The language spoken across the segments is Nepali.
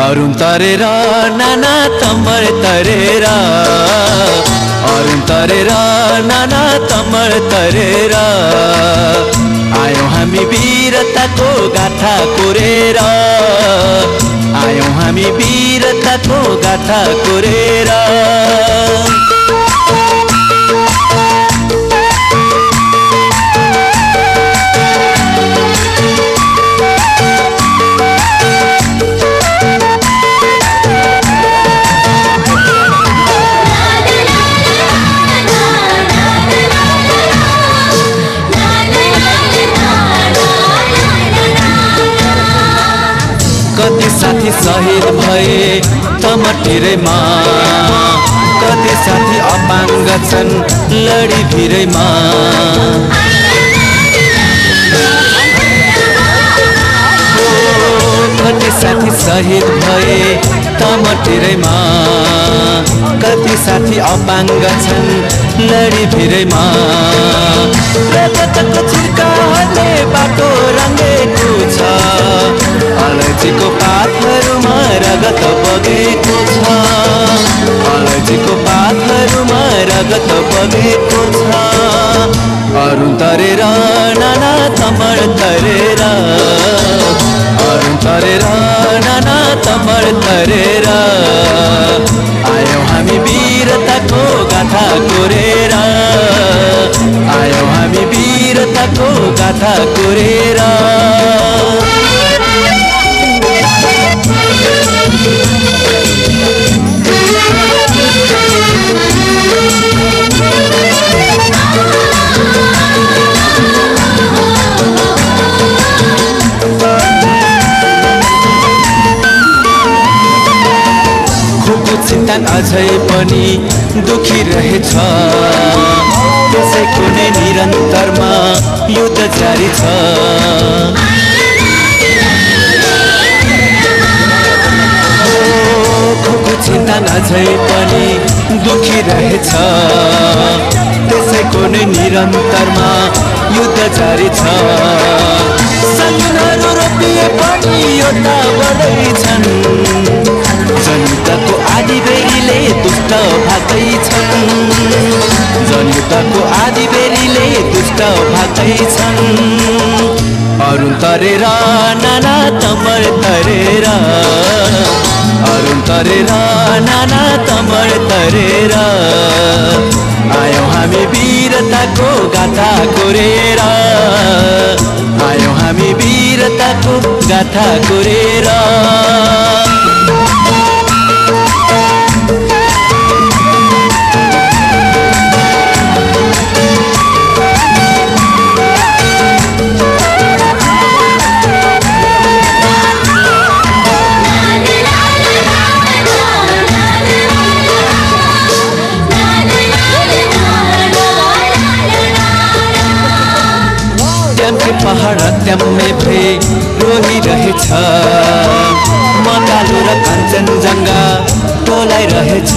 अरुण तरेर नाना तमर तरेर अरुण तरेर नाना तमर तरेर आयौं हामी वीरताको गाथा कोरेर आयौं हामी वीरताको गाथा कोरेर कति साथी शहीद भए तमटिरैमा कति साथी अपाङ्ग छन् लडी भिरैमा कति साथी शहीद भए तमटिरैमा कति साथी अपाङ्ग छन् लडी भिरैमा रगतको छिर्काले बाटो रङ्गेको छ अलैँचीको पातहरूमा रगत बगेको छ अलैँचीको पातहरूमा रगत बगेको छ अरुण तरेर नाना तमर तरेर अरुण तरेर नाना तमर तरेर आयौं हामी वीरताको गाथा कोरेर आयौं हामी वीरताको गाथा कोरेर चिन्तन अझै पनि दुखी रहेछ त्यसैको नै निरन्तरमा युद्ध जारी छ चिन्तन अझै पनि दुखी रहेछ त्यसैको नै निरन्तरमा युद्ध जारी छ सन्तानहरू रोपिए पनि योद्धा बढ्दैछन् जनयुद्धको आदि बेरीले दुष्ट भाग्दैछन् जनयुद्धको आदि बेरीले दुष्ट भाग्दैछन् अरुण तरेर नाना तमर तरेर अरुण तरेर नाना तमर तरेर आयौं हामी वीरताको गाथा कोरेर आयौं हामी वीरताको गाथा कोरेर पहाड त्याम्मे भे रोहिरहेछ मकालु र कञ्चनजङ्घा टोलाइरहेछ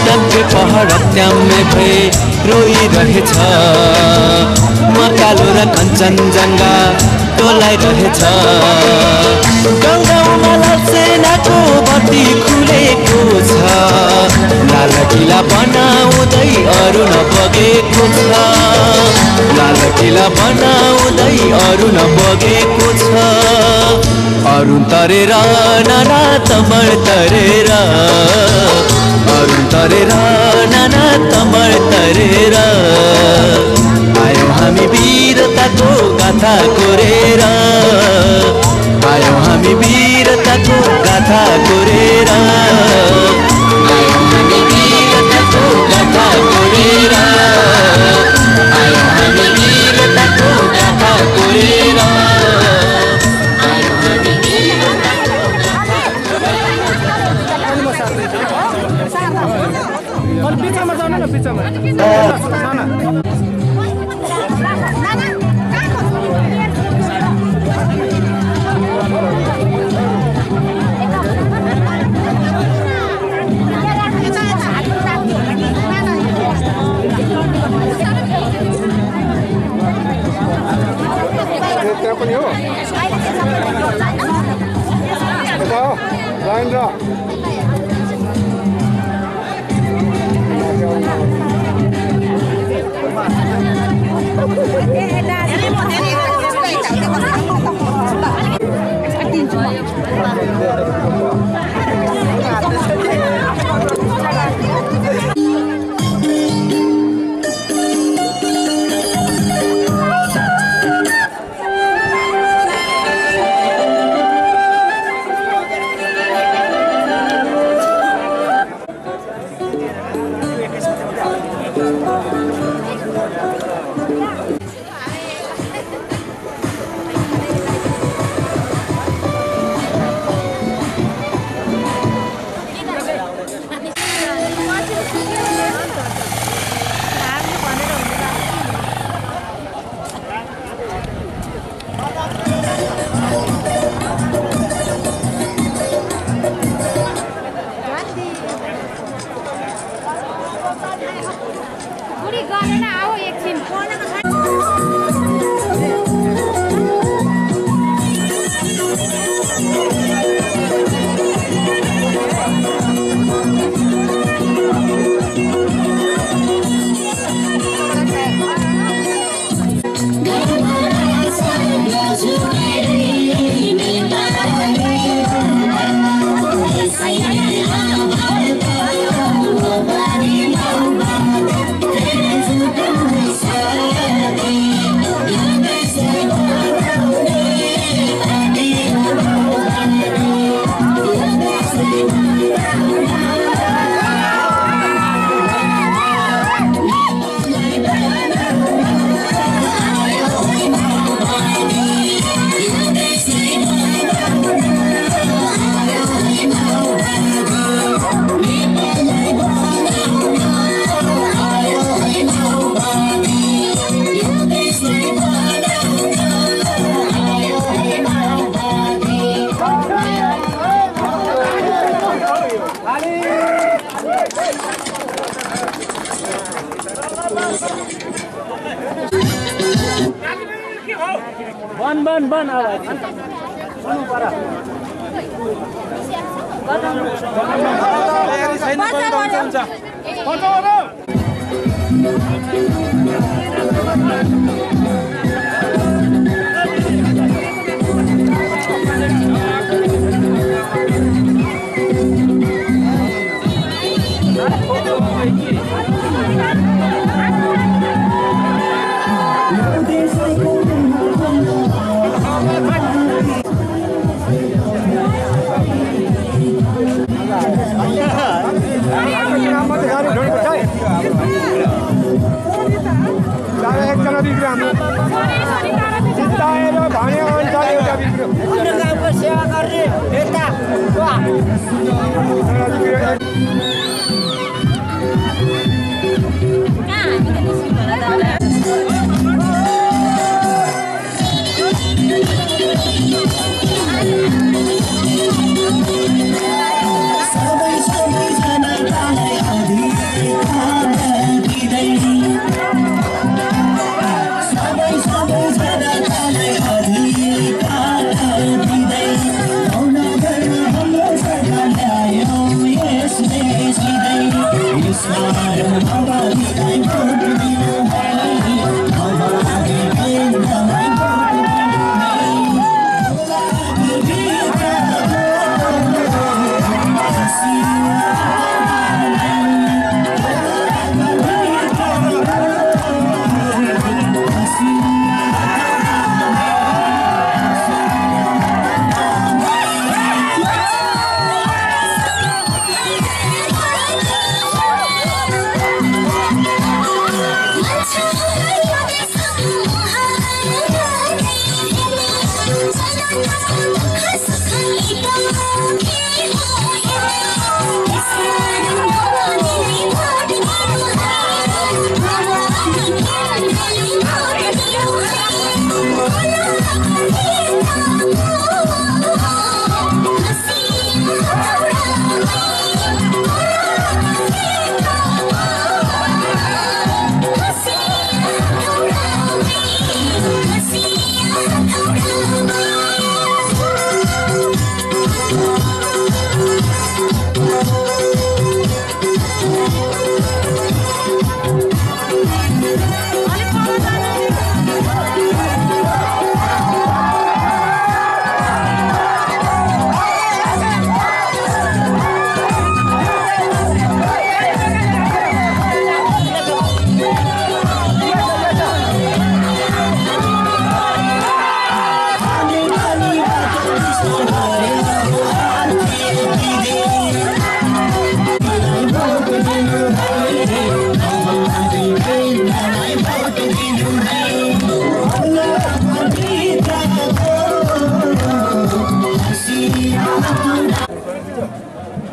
टक्के पहाड त्याम्मे भे रोहिरहेछ मकालु र कञ्चनजङ्घा टोलाइरहेछ गाउँमा लाल सेनाको बत्ती खुलेको छ लाल किला बनाउँदै अरुण बगेको छ लाल किला बनाउँदै अरुण बगेको छ अरुण तरेर नाना तमर तरेर अरुण तरेर नाना तमर तरेर आयौं हामी वीरताको गाथा कोरेर आयौं हामी वीरताको गाथा कोरेर आयौं हामी वीरताको गाथा कोरेर आयौं हामी वीरताको गाथा कोरेर पिछामा जान न पिछामा पनि हो यता लाइन र बन आवाज एकजना बिग्रियो हाम्रो भने अनुसार एउटा बिग्रियो गाउँको सेवा गर्ने नेता Yes,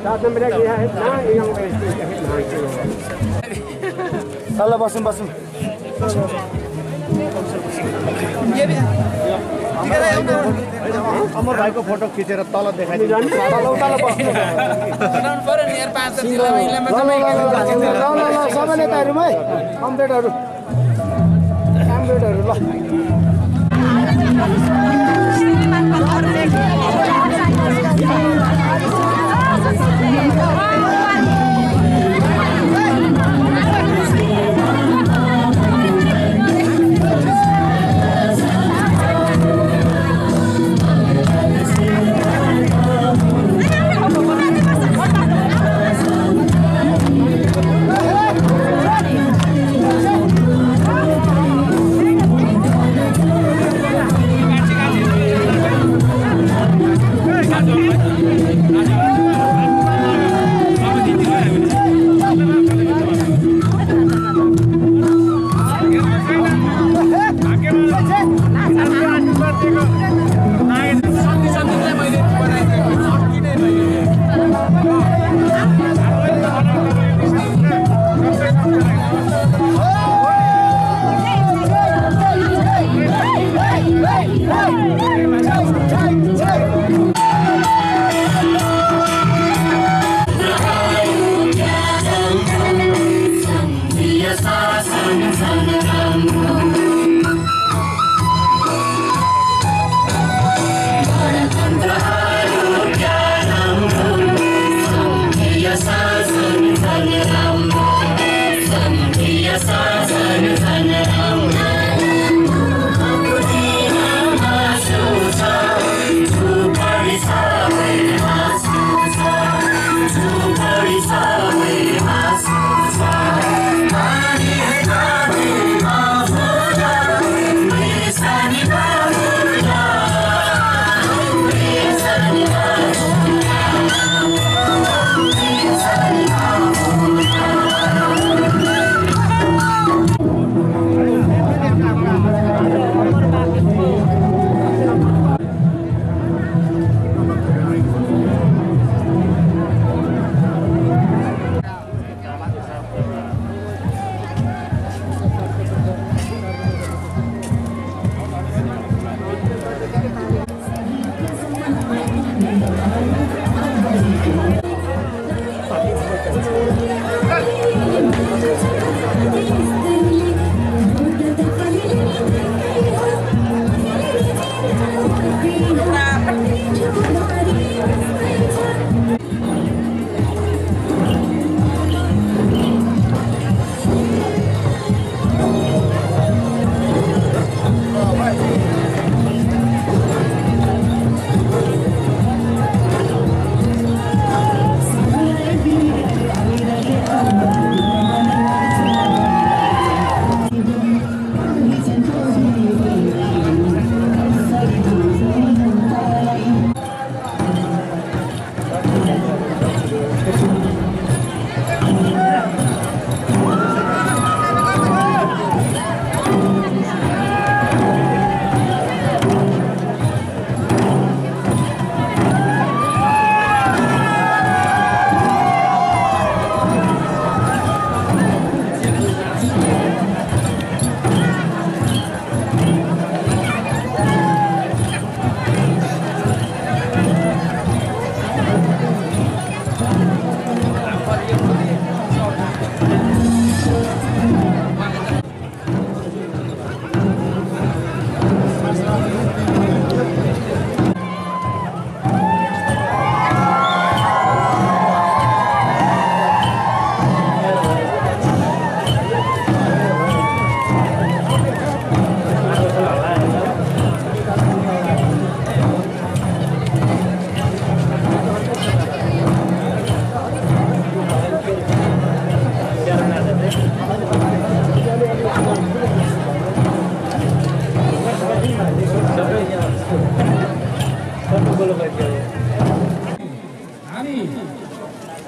Satu mereka yang Salah basum. अमर भाइको फोटो खिचेर तल देखाइदिनु सबै नेताहरुमै कम्प्युटरहरु ल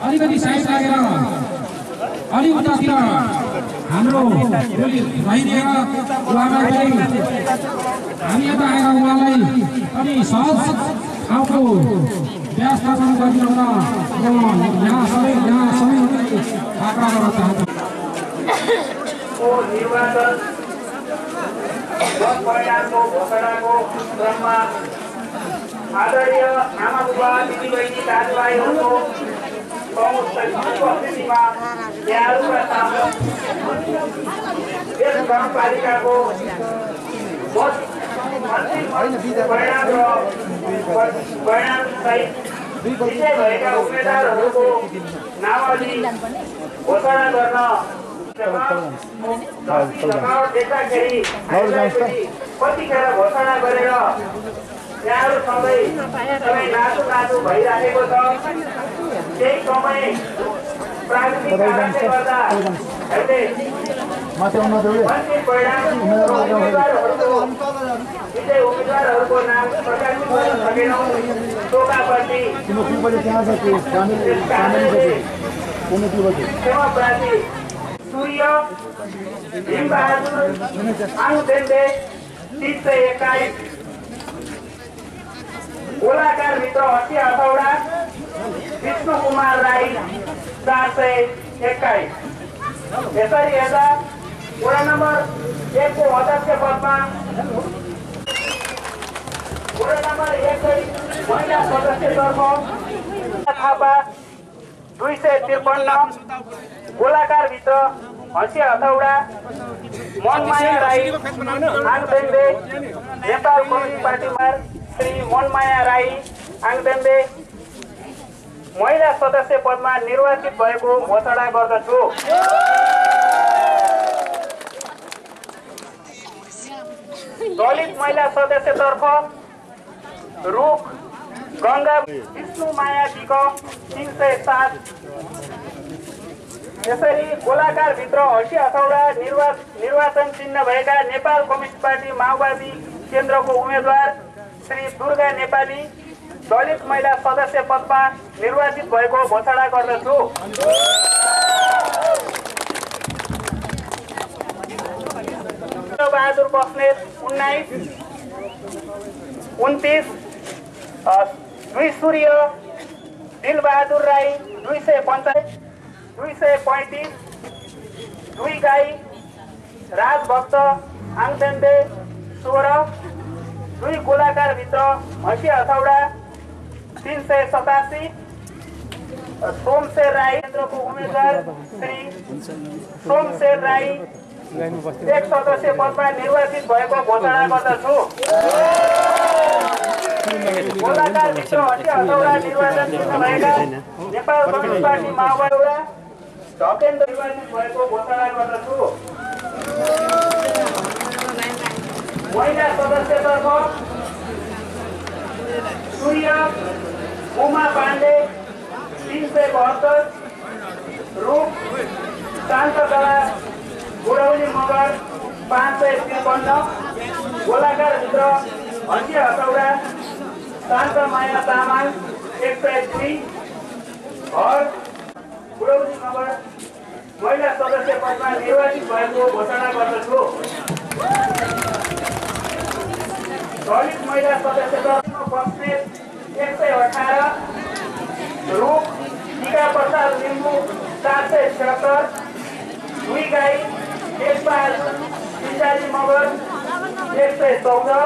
अलिकति साइड लागेर अलि उतातिर हाम्रो भइदिएर उहाँलाई हामी यता आएर उहाँलाई अनि सहज ठाउँको व्यवस्थापन गरिदिन यहाँ सबै आग्रह गर्न चाहन्छु। निर्वाचन मत परिणामको घोषणाको क्रममा आदरणीय आमा बुबा दिदीबहिनी दाजुभाइहरूको उपस्थितिमा यहाँहरूका सामु यस गाउँपालिकाको परिणामसहित विजय भएका उम्मेदवारहरूको नामावली घोषणा गर्न देख्दाखेरि कतिखेर घोषणा गरेर यहाँहरू सबै नाचु भइराखेको छ। त्यही समय प्राकृतिक कारणले गर्दा हामीले उम्मेदवारहरूको नाम प्रकाशित गर्न सकेनौँ। टोकाप्रति सेवाप्रार्थी सूर्य भीमबहादुर आङदेन्डे 321, गोलाकारभित्र 80 हथौडा विष्णु कुमार राई 421। यसरी हेर्दा वडा नम्बर 1 को अध्यक्ष पदमा वडा नम्बर 1 महिला सदस्यतर्फ थापा 253, गोलाकारभित्र 80 हथौडा मनमाया राई आङदेन्डे, नेपाल कम्युनिस्ट पार्टीमा श्री मनमाया राई आङदेन्डे महिला सदस्य पदमा निर्वाचित भएको घोषणा गर्दछु। दलित महिला सदस्यतर्फ रूप गंगा विष्णु माया विक 307। यसरी गोलाकारभित्र 80 हथौडा निर्वाचन चिन्ह भएका नेपाल कम्युनिस्ट पार्टी माओवादी केन्द्रको उम्मेदवार श्री दुर्गा नेपाली दलित महिला सदस्य पदमा निर्वाचित भएको घोषणा गर्दछु। बहादुर बस्नेत 19, 29, 2 सूर्य दिलबहादुर राई 235, 235, 2 गाई राजभक्त आङदेन्डे 16, 2 गोलाकारभित्र 80 हथौडा 387, सोमशेर राई केन्द्रको उम्मेदवार श्री सोमशेर राई 1 सदस्य पदमा निर्वाचित भएको घोषणा गर्दछु। गोलाकारभित्र 80 हथौडा निर्वाचन चिन्ह भएका नेपाल कम्युनिस्ट पार्टी माओवादी ढकेन्द्र निर्वाचित भएको घोषणा गर्दछु। महिला सदस्यतर्फ सूर्य उमा पाण्डे 372, रूप शान्तकला गुरौली मगर 553, गोलाकारभित्र 80 हथौडा शान्तमाया तामाङ 103, घर गुरौली मगर महिला सदस्य पदमा निर्वाचित भएको घोषणा गर्दछु। दलित महिला सदस्यतर्फ बस्नेत 118, रूप टीका प्रसाद लिम्बू 476, 2 गाई तेजबहादुर पिसारी मगर 114,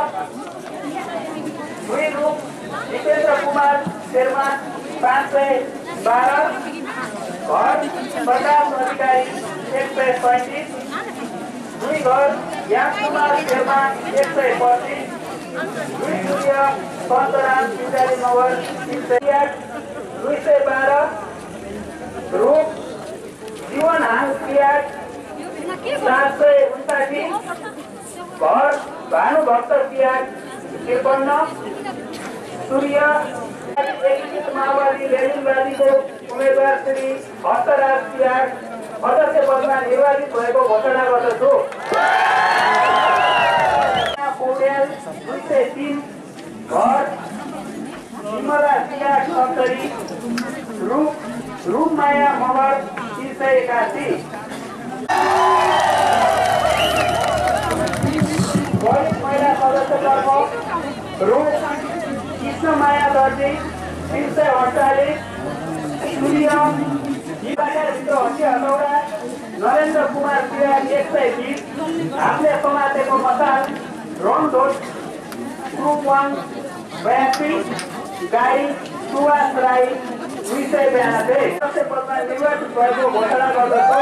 2 रूप जितेन्द्र कुमार शेर्मा 512, घर प्रकाश अधिकारी 135, 2 घर याम कुमार शेर्मा 125, 2 सूर्य सन्तराम पिसारी मगर 308, 212, रूप जीवन हाङ पियाट 459, घर भानुभक्त पियाट 53, सूर्य एकीकृत माओवादी लेनिनवादीको उम्मेदवार श्री हस्तराज पियाट अध्यक्ष पदमा निर्वाचित भएको घोषणा गर्दछु। पौड्याल 203, घर विमला पियाट 70, रूपमाया मगर 381, दलित महिला सदस्यतर्फ रूप कृष्णमाया दर्जी 348 सूर्य भित्र हसी हटौडा नरेन्द्र कुमार पियार 120 हामीले समातेको मसाल रङढोट ग्रुप 1 82 गाई सुवास राई 292 सदस्य पदमा निर्वाचित भएको घोषणा गर्दछु।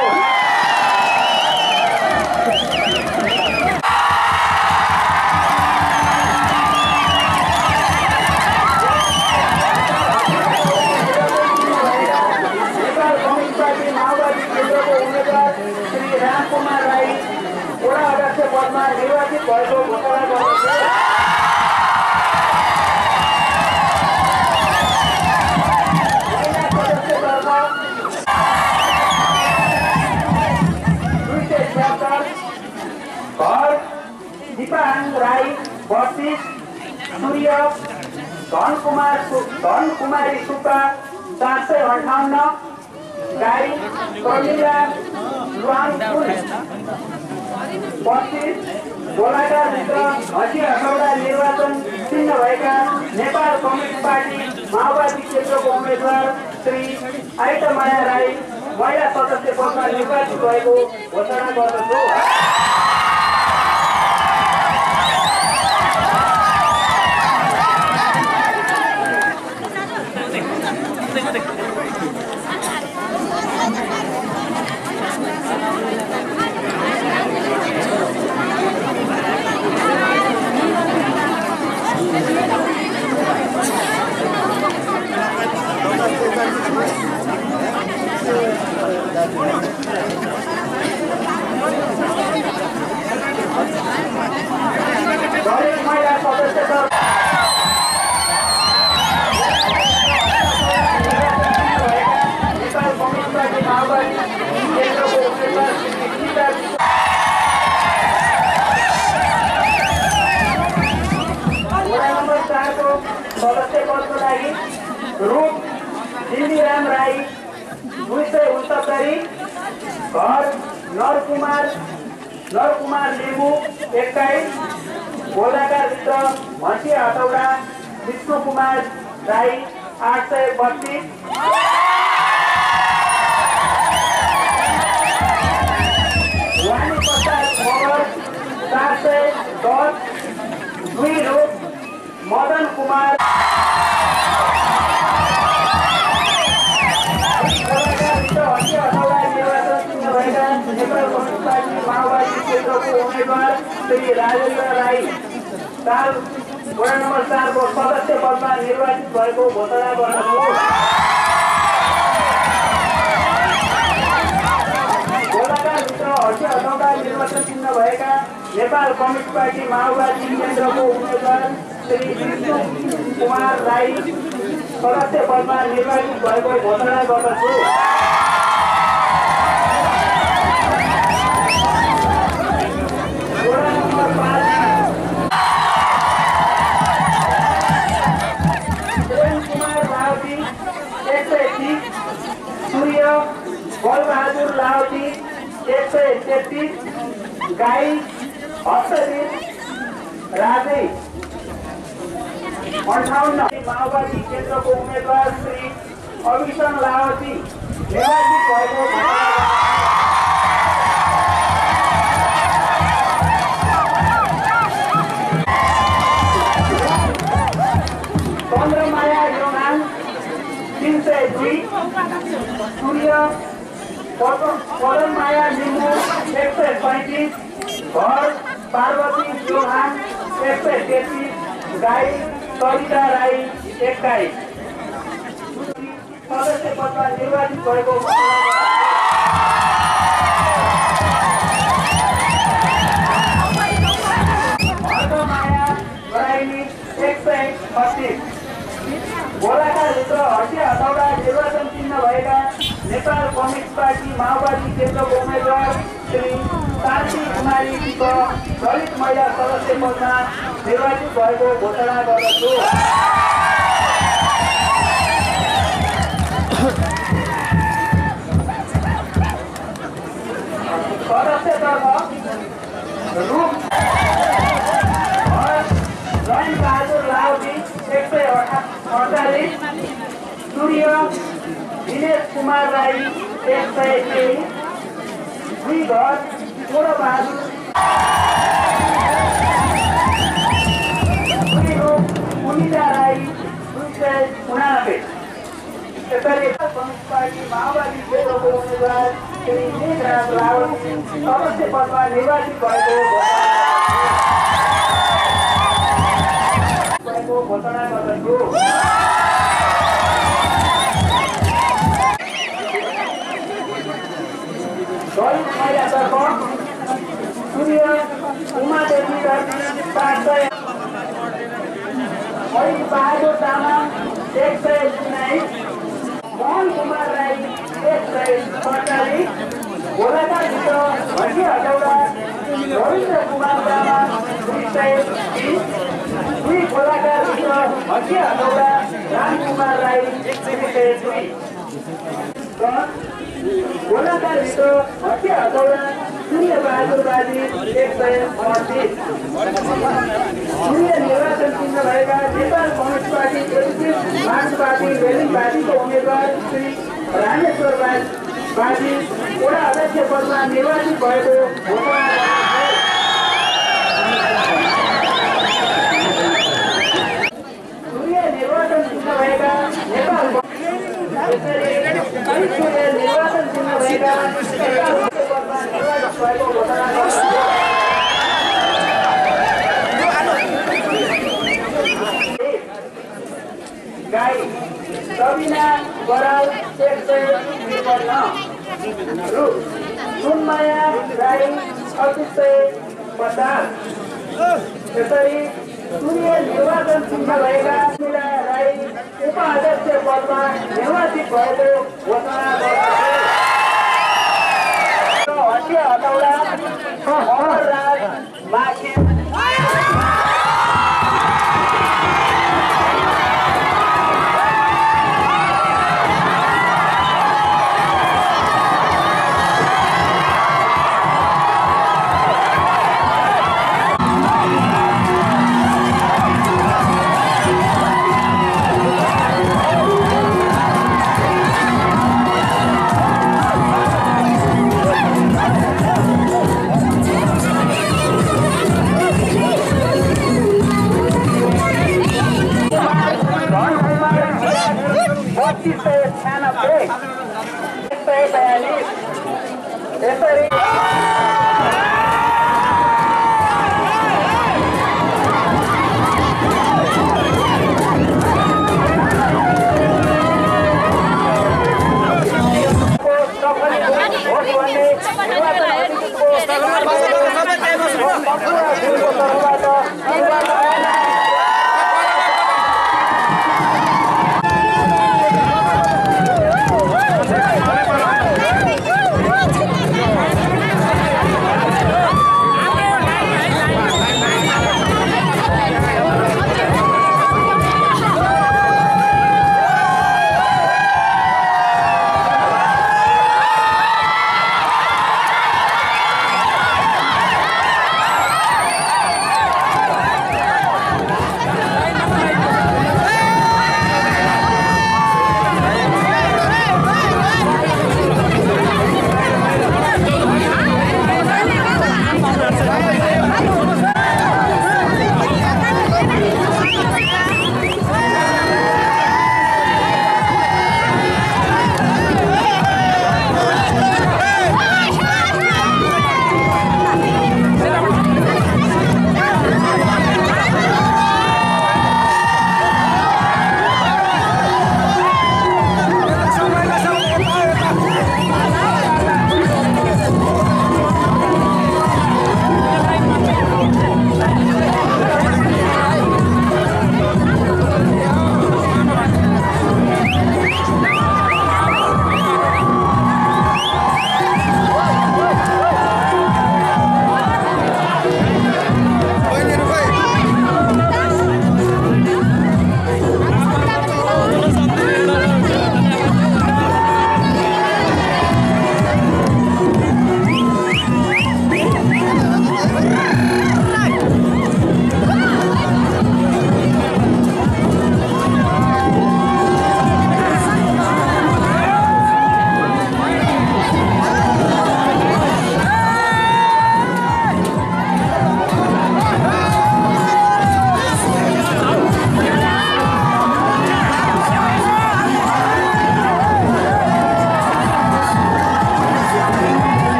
श्री रामकुमार राई वडा अध्यक्ष पदमा निर्वाचित भएको घोषणा गर्दछु। घर दीपाहाङ राई 32 सूर्य धनकुमारी सुब्बा 458 गाई प्रमिला लुवाङ 25 गोलाघाटभित्र हसी हटौडा निर्वाचन चिन्ह भएका नेपाल कम्युनिस्ट पार्टी माओवादी क्षेत्रको उम्मेद्वार श्री आइटमाया राई महिला सदस्य पदमा निर्वाचित भएको घोषणा गर्दछु। दलित महिला सदस्य नेपाल कम्युनिस्ट पार्टी माओवादी केन्द्रको उम्मेद्वार वडा नम्बर 4 को सदस्य पदको लागि रूप जिन्दीराम राई 269 घर नरकुमार लिम्बू 21 गोलाघाटभित्र हसी हटौडा विष्णु कुमार राई 832 वाणी प्रसाद मगर 410 दुई रूप मदन कुमार नेपाल कम्युनिस्ट पार्टी माओवादी क्षेत्रको उम्मेद्वार श्री राजेन्द्र राई वडा नम्बर 4 को सदस्य पदमा निर्वाचित भएको घोषणा गर्दछु। गोलाघाटभित्र हसी हटौडा निर्वाचन चिन्ह भएका नेपाल कम्युनिस्ट पार्टी माओवादी केन्द्रको उम्मेद्वार श्री विष्णु कुमार राई सदस्य पदमा निर्वाचित भएको घोषणा गर्दछु। वडा नम्बर 5 कुमार लाउती 130 सूर्य बलबहादुर लाउती 133 गाई हस्तदीप राजै 58 माओवादी केन्द्रको उम्मेद्वार श्री अभिषण लावती निर्वाचित भएको चन्द्रमाया योनाङ 302 सूर्य पदममाया लिम्बू 135 घर पार्वती योनाङ 133 गाई सरिता राई 21 सदस्य पदमा निर्वाचित भएको हर्कमाया गराइनी 135 गोलाघाटभित्र हसी हटौडा निर्वाचन चिन्ह भएका नेपाल कम्युनिस्ट पार्टी माओवादी केन्द्रको उम्मेद्वार श्री शान्ति कुमारी दलित महिला सदस्य पदमा निर्वाचित भएको घोषणा गर्दछु। सदस्यतर्फ रूप जैन बहादुर लाउती 148 सूर्य दिनेश कुमार राई 123 दुई घर छोडबहादुर दुई रूप पुनिता राई 289। यसरी कम्युनिस्ट पार्टी माओवादी केन्द्रको उम्मेद्वार श्री मेघराज रावल सदस्य पदमा निर्वाचित भएको घोषणा गर्दछु। दलित महिलातर्फ सूर्य उमादेवी 500, हरि बहादुर तामाङ 119, मोहन कुमार राई 147, गोलाकारभित्र हरि हटौडा रविन्द्र कुमार तामाङ 230, दुई गोलाकारभित्र हरि हटौडा रामकुमार राई 302, गोलाकारभित्र हरि हटौडा सूर्य बहादुर बाजी 138। सूर्य निर्वाचन चिन्ह भएका Nepal communist party marks party Lenin पार्टीको उम्मेद्वार श्री रामेश्वर बाजी वडा अध्यक्ष पदमा निर्वाचित भएको घोषणा सूर्य निर्वाचन चिन्ह भएका नेपाल निर्वाचन चिन्ह भएका पदमा निर्वाचित भएको घोषणा गाई सबिना बराल 153, रु सुनमाया राई 3650। यसरी सूर्य निर्वाचन चिन्ह भएका मिला राई उपाध्यक्ष पदमा निर्वाचित भएको घोषणा गर्दछु। हटिया हटौडा अमर राज माथि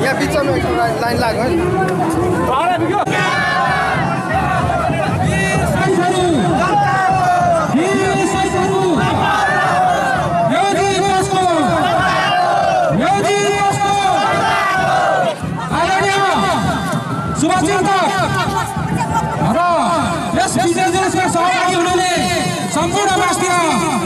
यहाँ बिचमा लाइन लाग्यो सम्पूर्ण राष्ट्रिय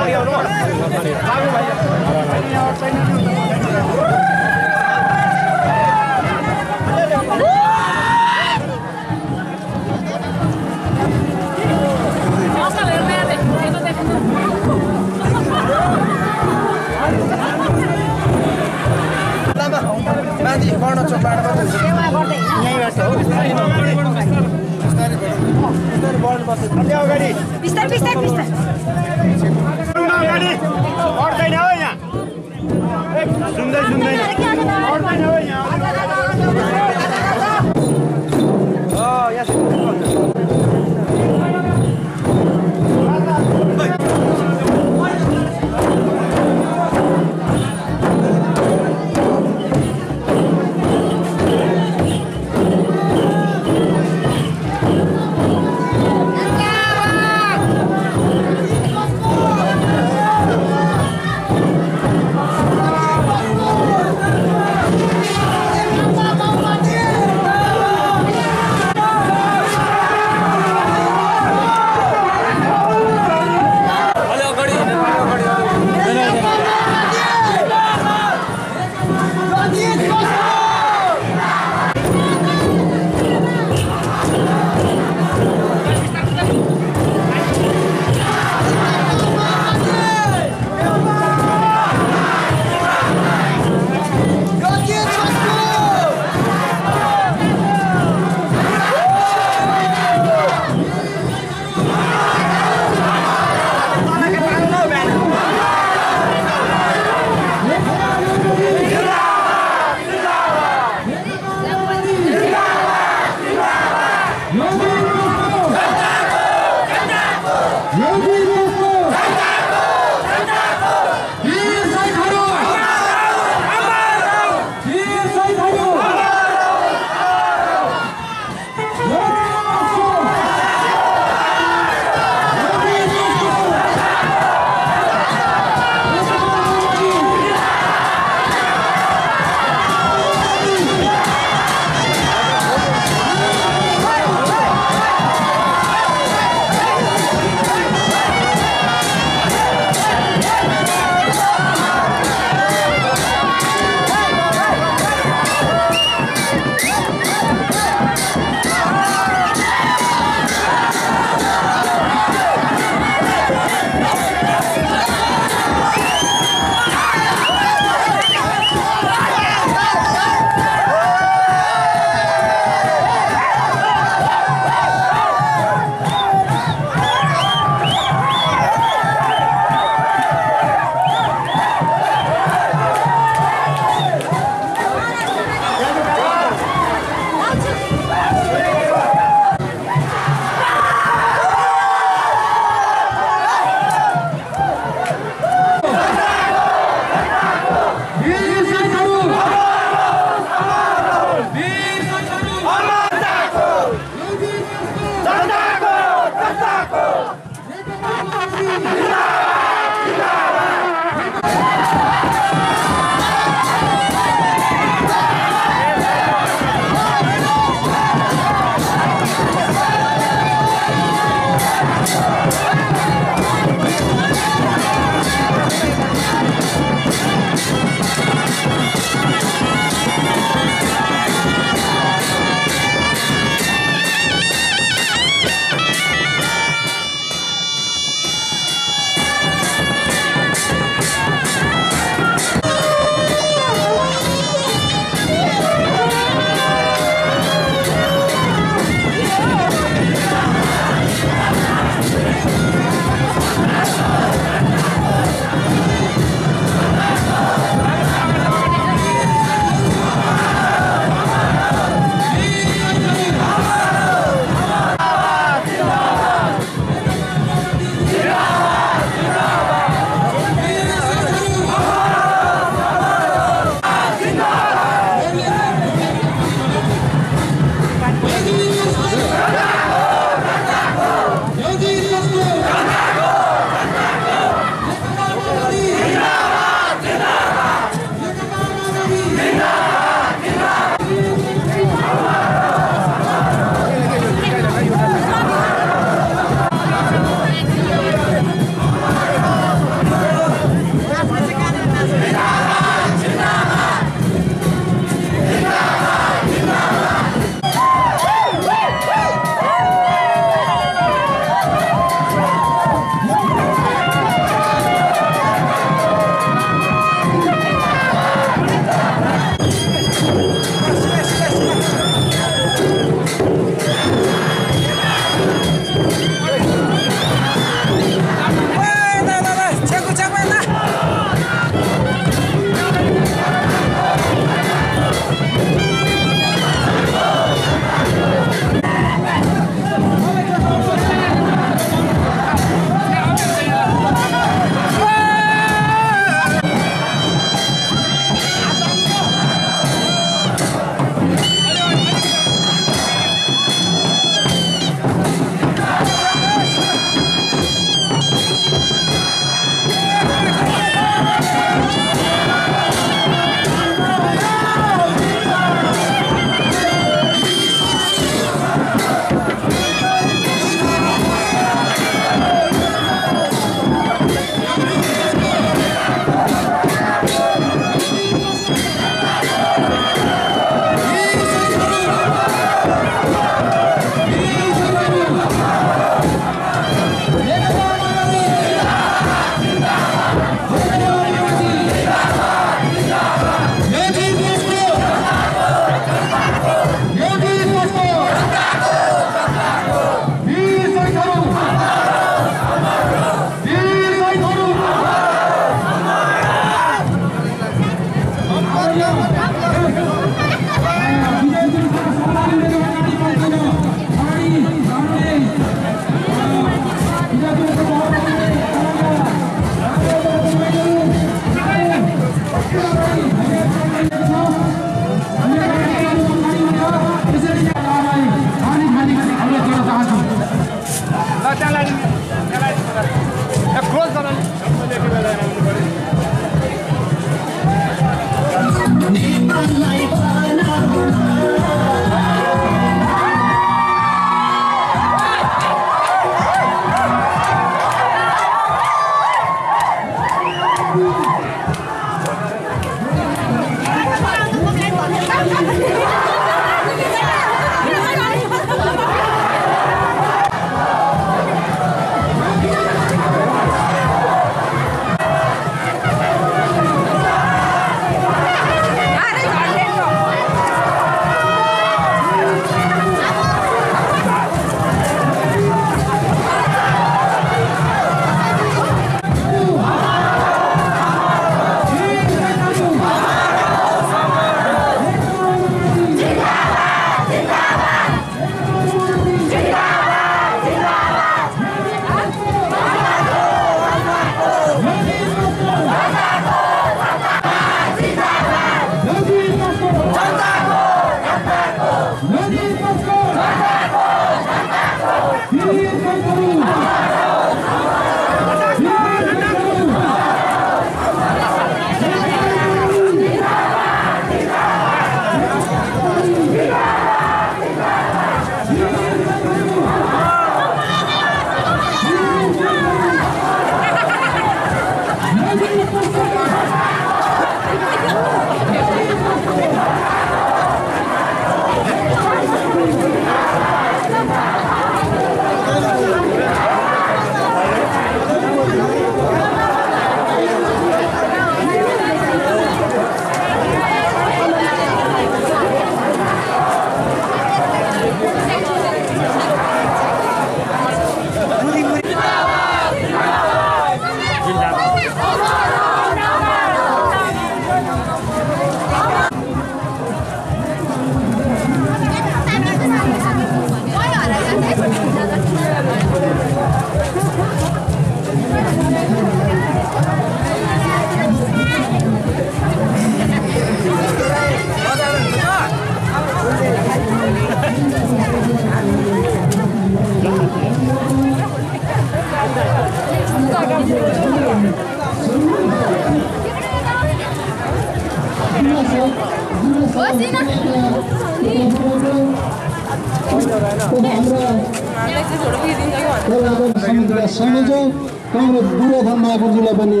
संयोजक काङ्ग्रेस दुर्योधन महापुरजीलाई पनि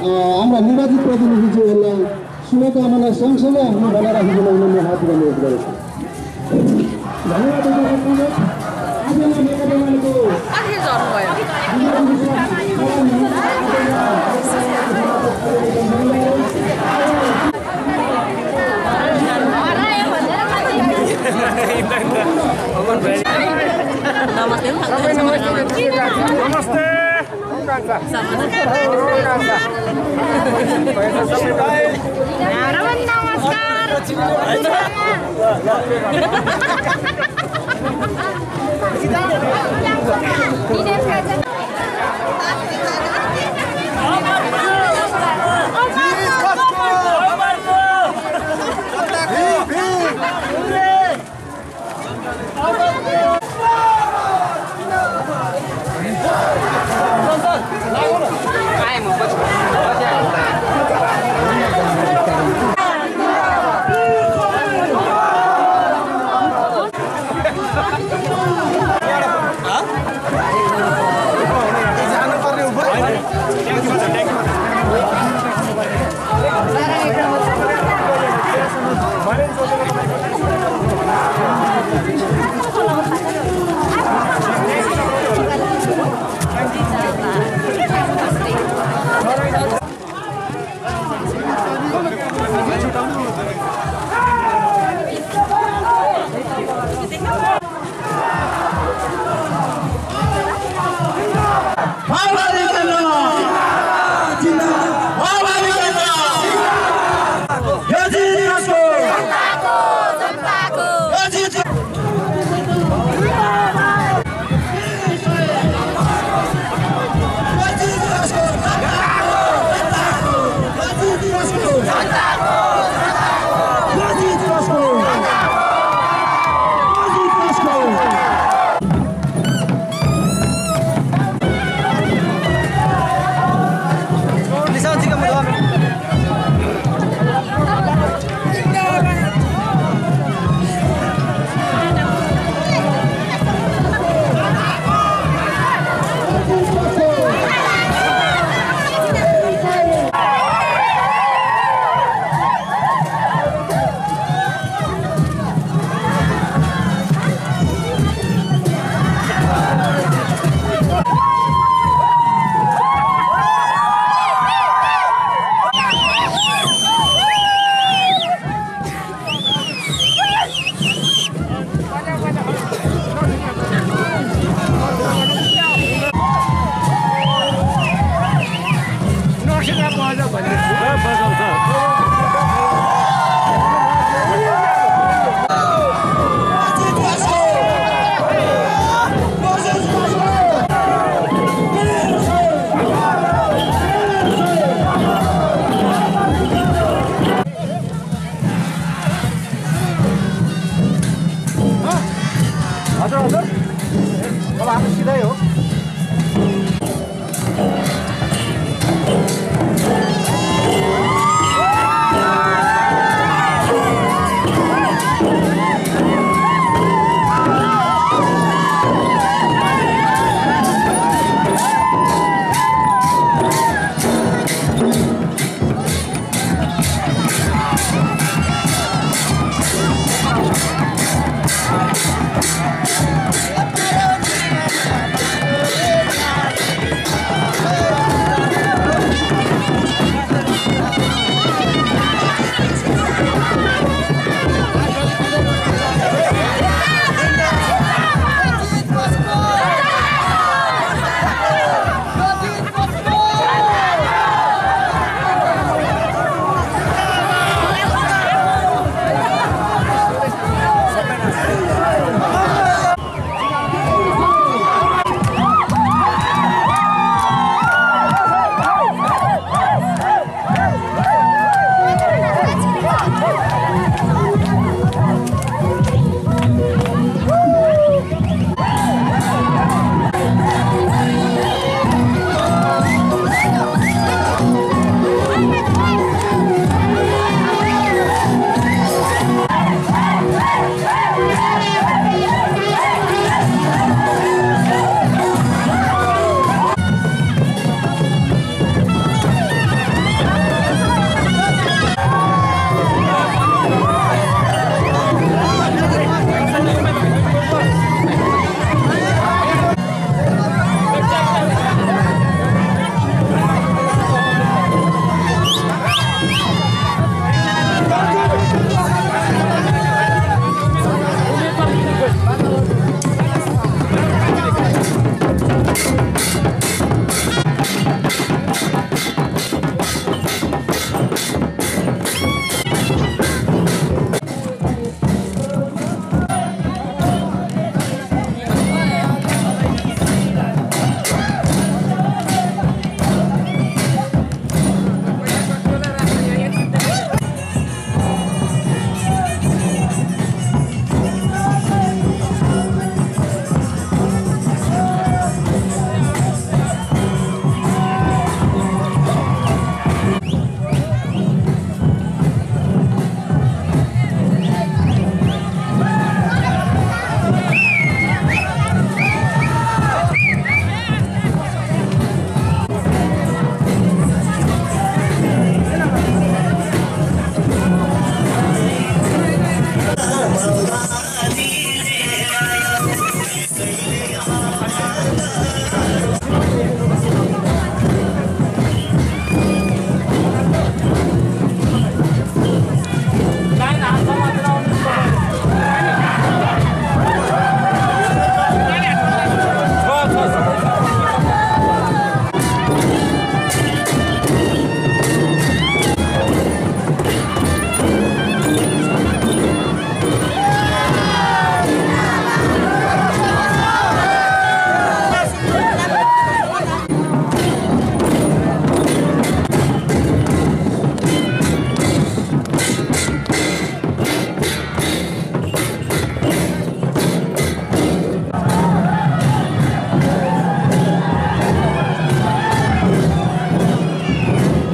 हाम्रा निर्वाचित प्रतिनिधिज्यूहरूलाई शुभकामना सँगसँगै हामी भनेर राखिदिन उनीहरूले हात अनुरोध गरेको धन्यवाद।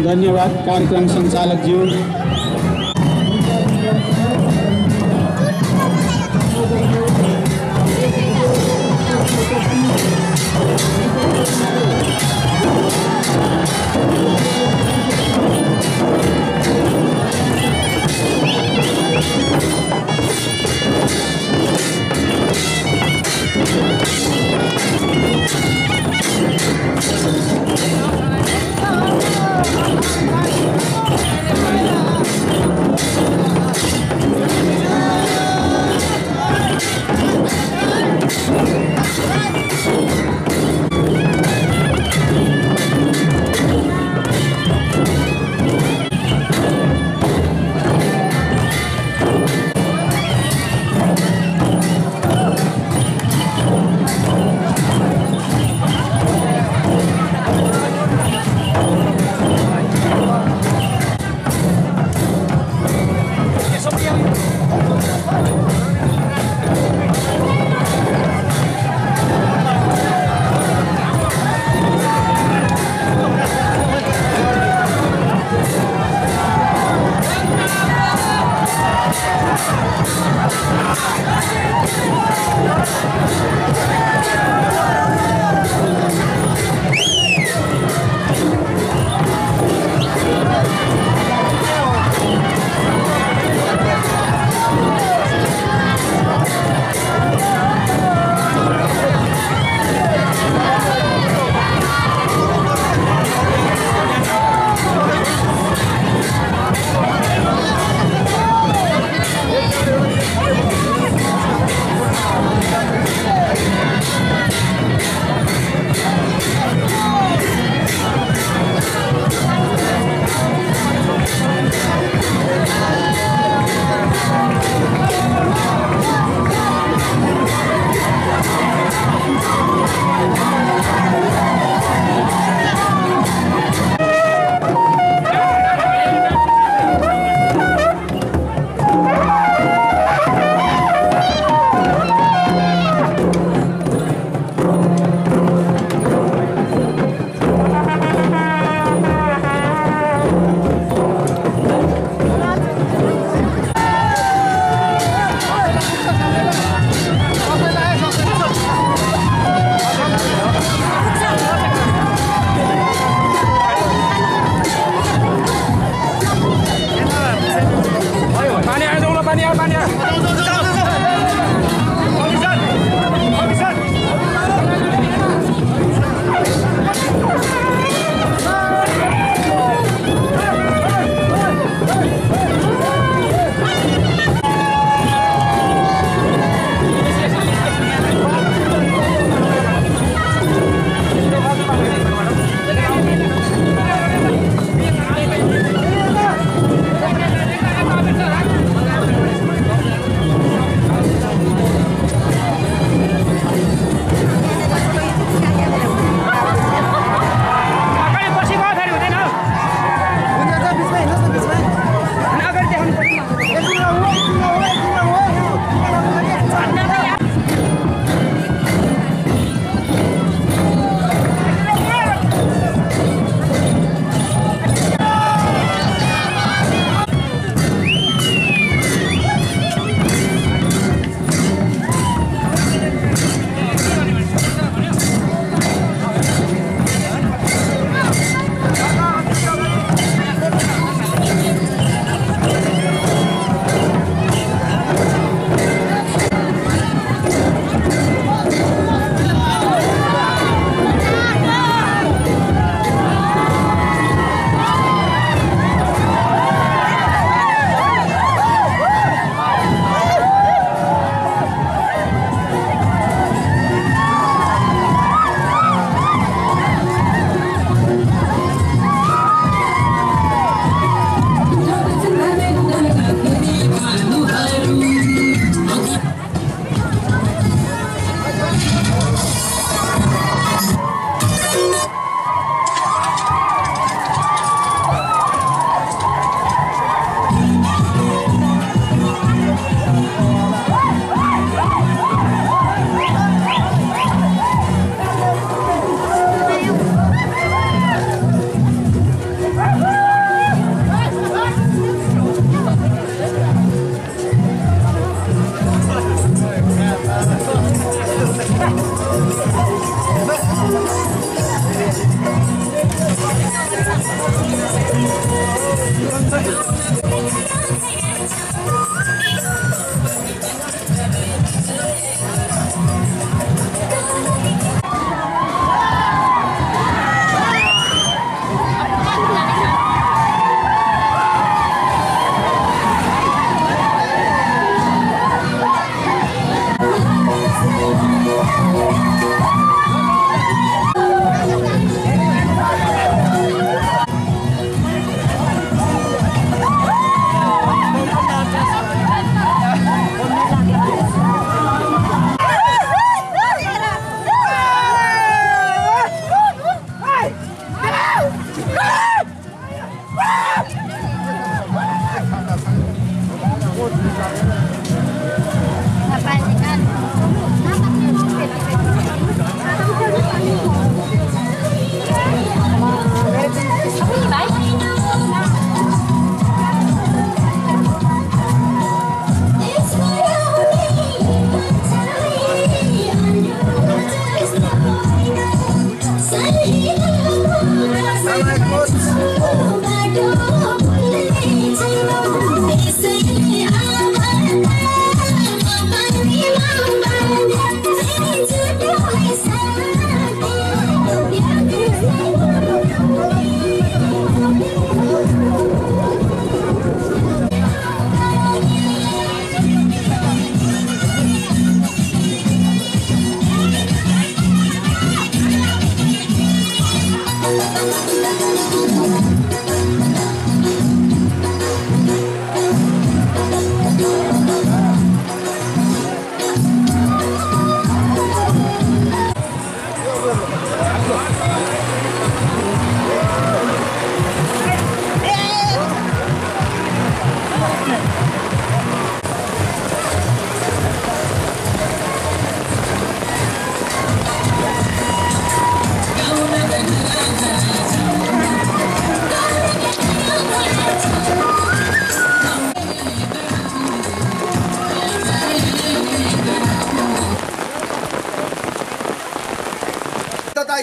धन्यवाद कार्यक्रम सञ्चालक ज्यू।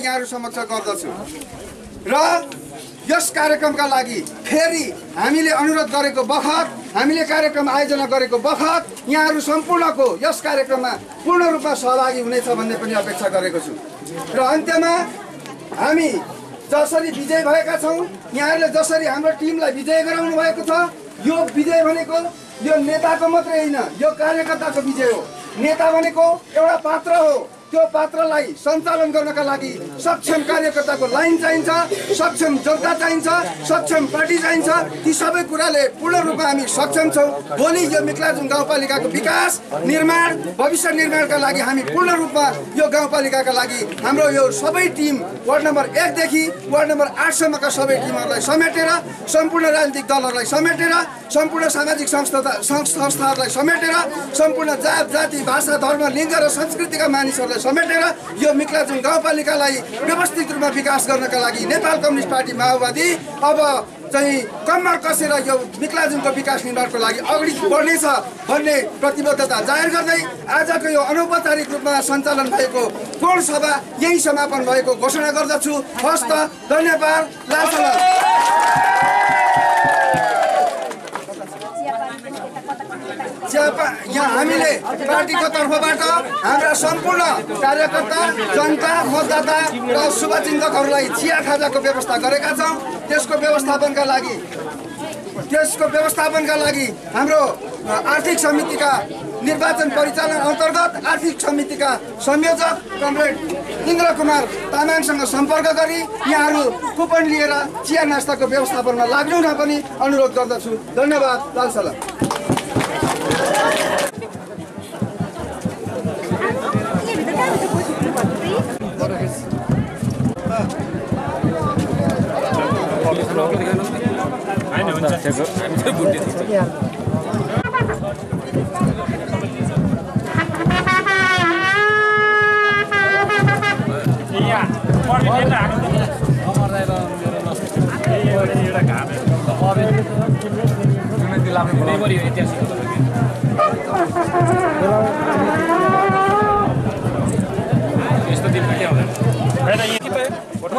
यहाँहरु समक्ष गर्दछु र यस कार्यक्रमका लागि फेरि हामीले अनुरोध गरेको बखत हामीले कार्यक्रम आयोजना गरेको बखत यहाँहरु सम्पूर्णको यस कार्यक्रममा पूर्ण रूपमा सहभागी हुनेछ भन्ने पनि अपेक्षा गरेको छु र अन्त्यमा हामी जसरी विजय भएका छौं यहाँहरुले जसरी हाम्रो टिमलाई विजय गराउनु भएको छ यो विजय भनेको यो नेताको मात्रै हैन यो कार्यकर्ताको विजय हो नेता भनेको एउटा पात्र हो त्यो पात्रलाई सञ्चालन गर्नका लागि सक्षम कार्यकर्ताको लाइन चाहिन्छ सक्षम जनता चाहिन्छ सक्षम पार्टी चाहिन्छ ती सबै कुराले पूर्ण रूपमा हामी सक्षम छौं भोलि यो मिक्लाजुङ गाउँपालिकाको विकास निर्माण भविष्य निर्माणका लागि हामी पूर्ण रूपमा यो गाउँपालिकाका लागि हाम्रो यो सबै टिम वार्ड नम्बर 1 देखि वार्ड नम्बर 8 सम्मका सबै टिमहरुलाई समेटेर सम्पूर्ण राजनीतिक दलहरुलाई समेटेर सम्पूर्ण सामाजिक संस्थाहरूलाई समेटेर सम्पूर्ण जात जाति भाषा धर्म लिङ्ग र संस्कृतिका मानिसहरूलाई समेटेर यो मिक्लाजुङ गाउँपालिकालाई व्यवस्थित रूपमा विकास गर्नका लागि नेपाल कम्युनिस्ट पार्टी माओवादी अब चाहिँ कम्मर कसेर यो मिक्लाजुङको विकास निर्माणको लागि अगाडि बढ्नेछ भन्ने प्रतिबद्धता जाहेर गर्दै आजको यो अनौपचारिक रूपमा सञ्चालन भएको कोण सभा यही समापन भएको घोषणा गर्दछु हस्त धन्यवाद लासला यहाँ हामीले पार्टीको तर्फबाट हाम्रा सम्पूर्ण कार्यकर्ता जनता मतदाता र शुभचिन्तकहरूलाई चिया खाजाको व्यवस्था गरेका छौं त्यसको व्यवस्थापनका लागि हाम्रो आर्थिक समितिका निर्वाचन परिचालन अन्तर्गत आर्थिक समितिका संयोजक कमरेड इन्द्र कुमार तामाङसँग सम्पर्क गरी यहाँहरू कुपन लिएर चिया नास्ताको व्यवस्थापनमा लाग्नु न पनि अनुरोध गर्दछु धन्यवाद लालसला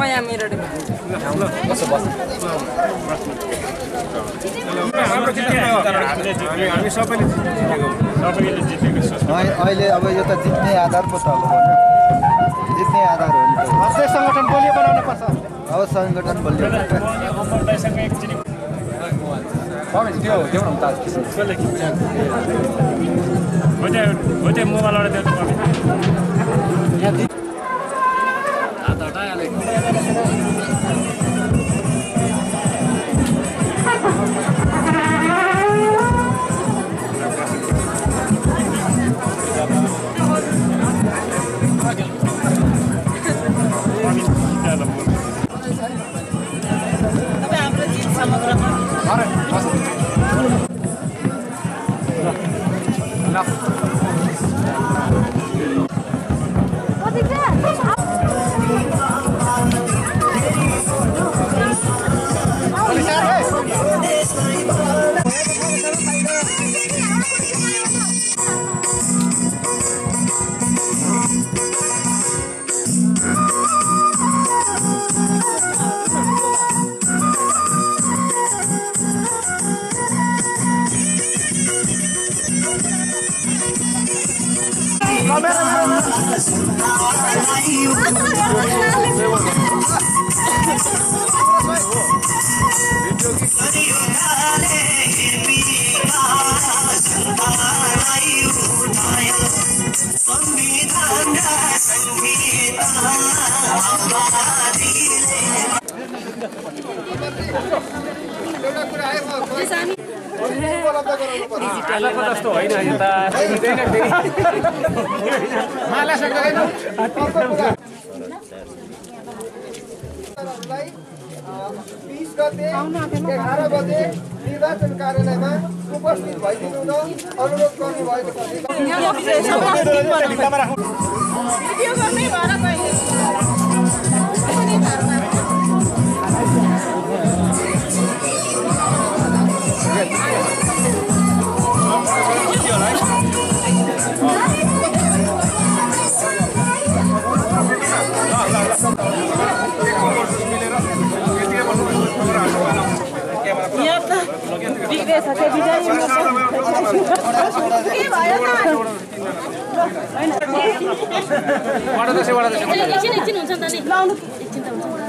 यहाँ मेरो अहिले अब यो त जित्ने आधार पो त जित्ने आधार हो नि त सङ्गठन बलियो बनाउनु पर्छ अब सङ्गठन बलियो निर्वाचन कार्यालयमा उपस्थित भइदिनु र अनुरोध गर्नुभएको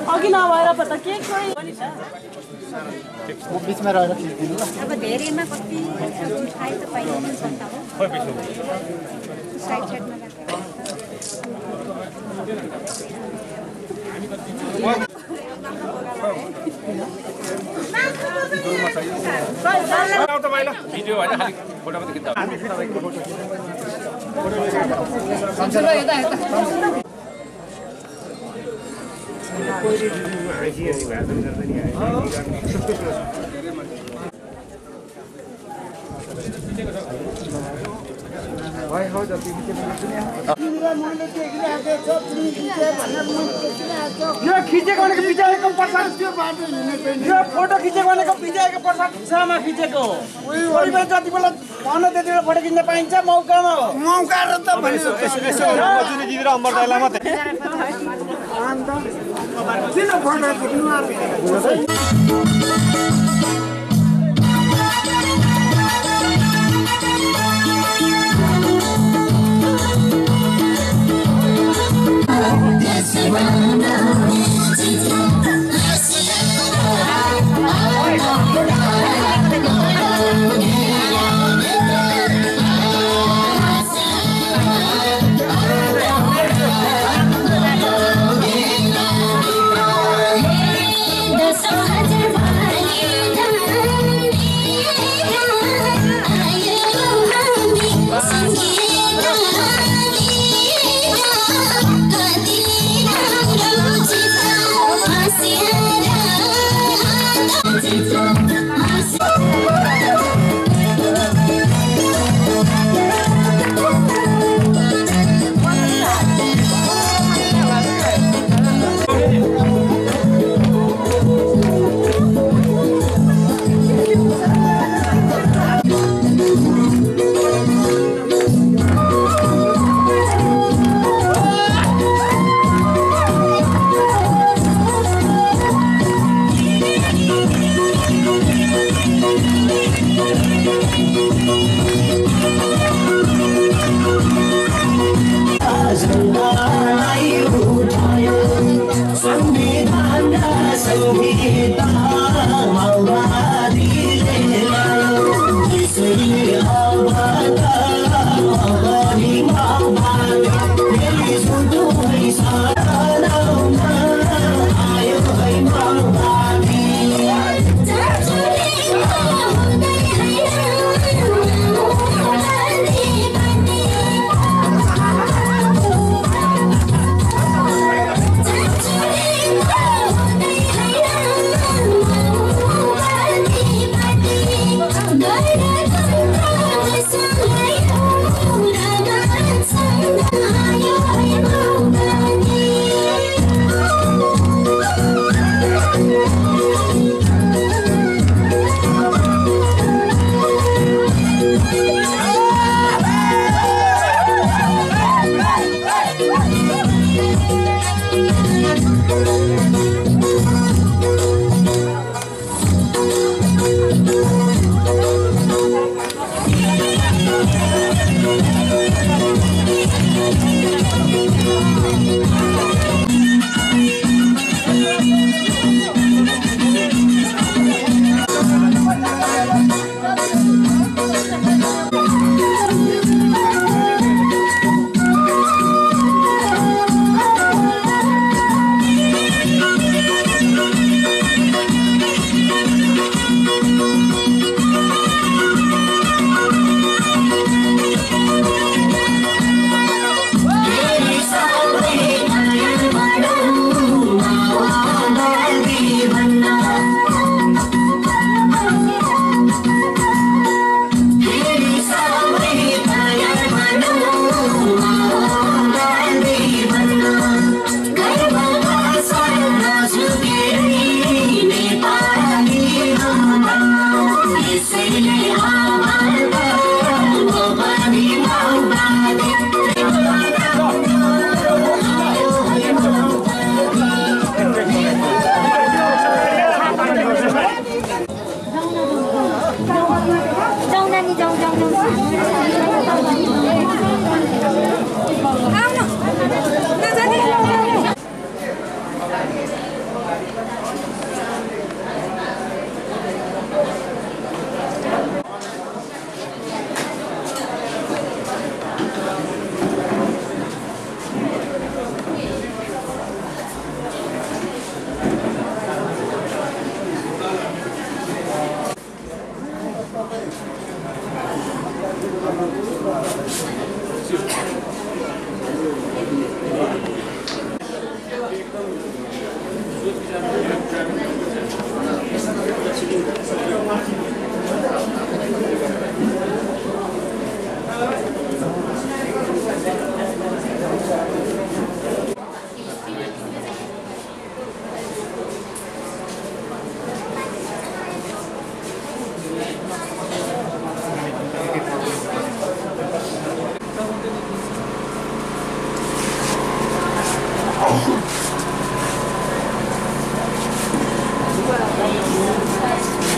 अघि नभएर पो त के बिचमा रहेर खिच्दिनु ल अब धेरैमा कति खाइ त पाइन्छ नि त साइड साइडमा भिडियो होइन खालि फोटो मात्रै खिच्दा यो खिचेको भनेको बिचारेको प्रसाद यो फोटो खिचेको भनेको बिचारेको प्रसाद सामा खिचेको हो कोही बेला जति बेला भन्नु त्यति बेला फोटो खिच्न पाइन्छ मौकामा हो मौका र त भन्नु जितेर अम्बर दाइलाई मात्रै अन्त किन फोटो खिच्नु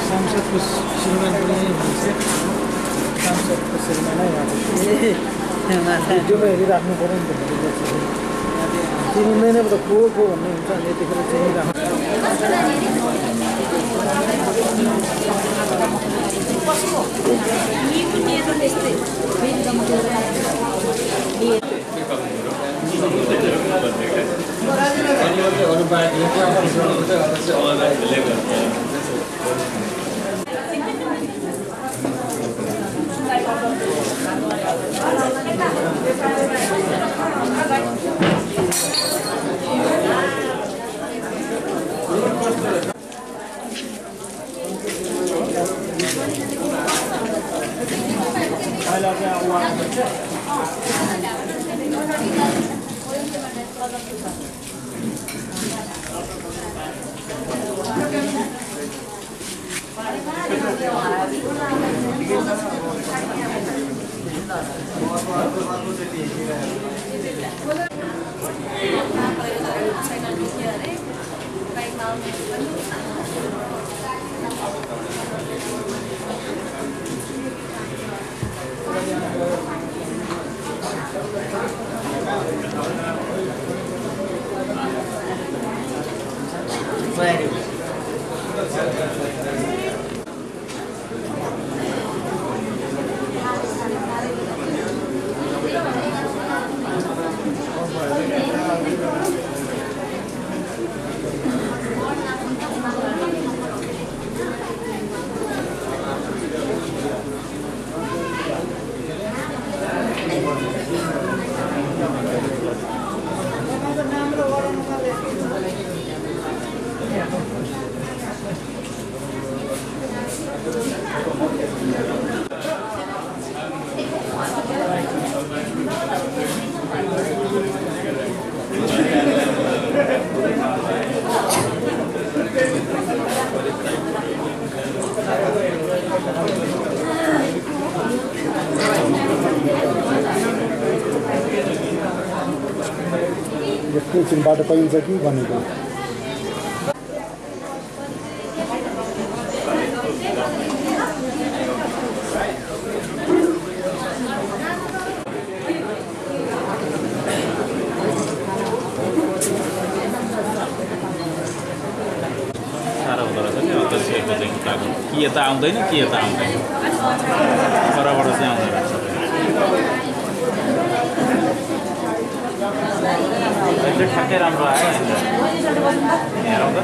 सांसदको श्रीमान पनि हुनुहुन्छ सांसदको श्रीमान भिडियोमा हेरिराख्नु पऱ्यो नि त चिनिँदैन त को भन्ने हुन्छ अनि यतिखेर चिनिराख्नु एकछिनबाट पाइन्छ कि भनेको कि यता आउँदैन कि यता आउँदैन परबाट चाहिँ आउँदैन ठ्याक्कै राम्रो आयो हेरौँ त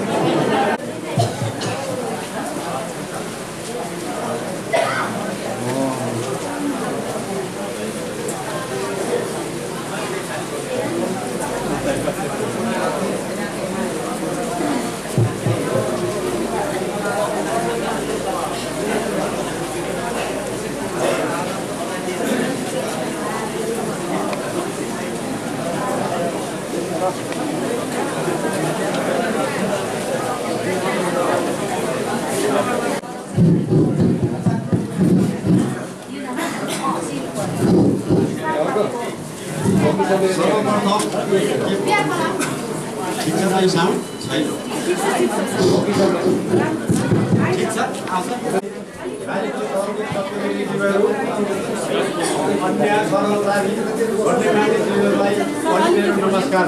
नमस्कार।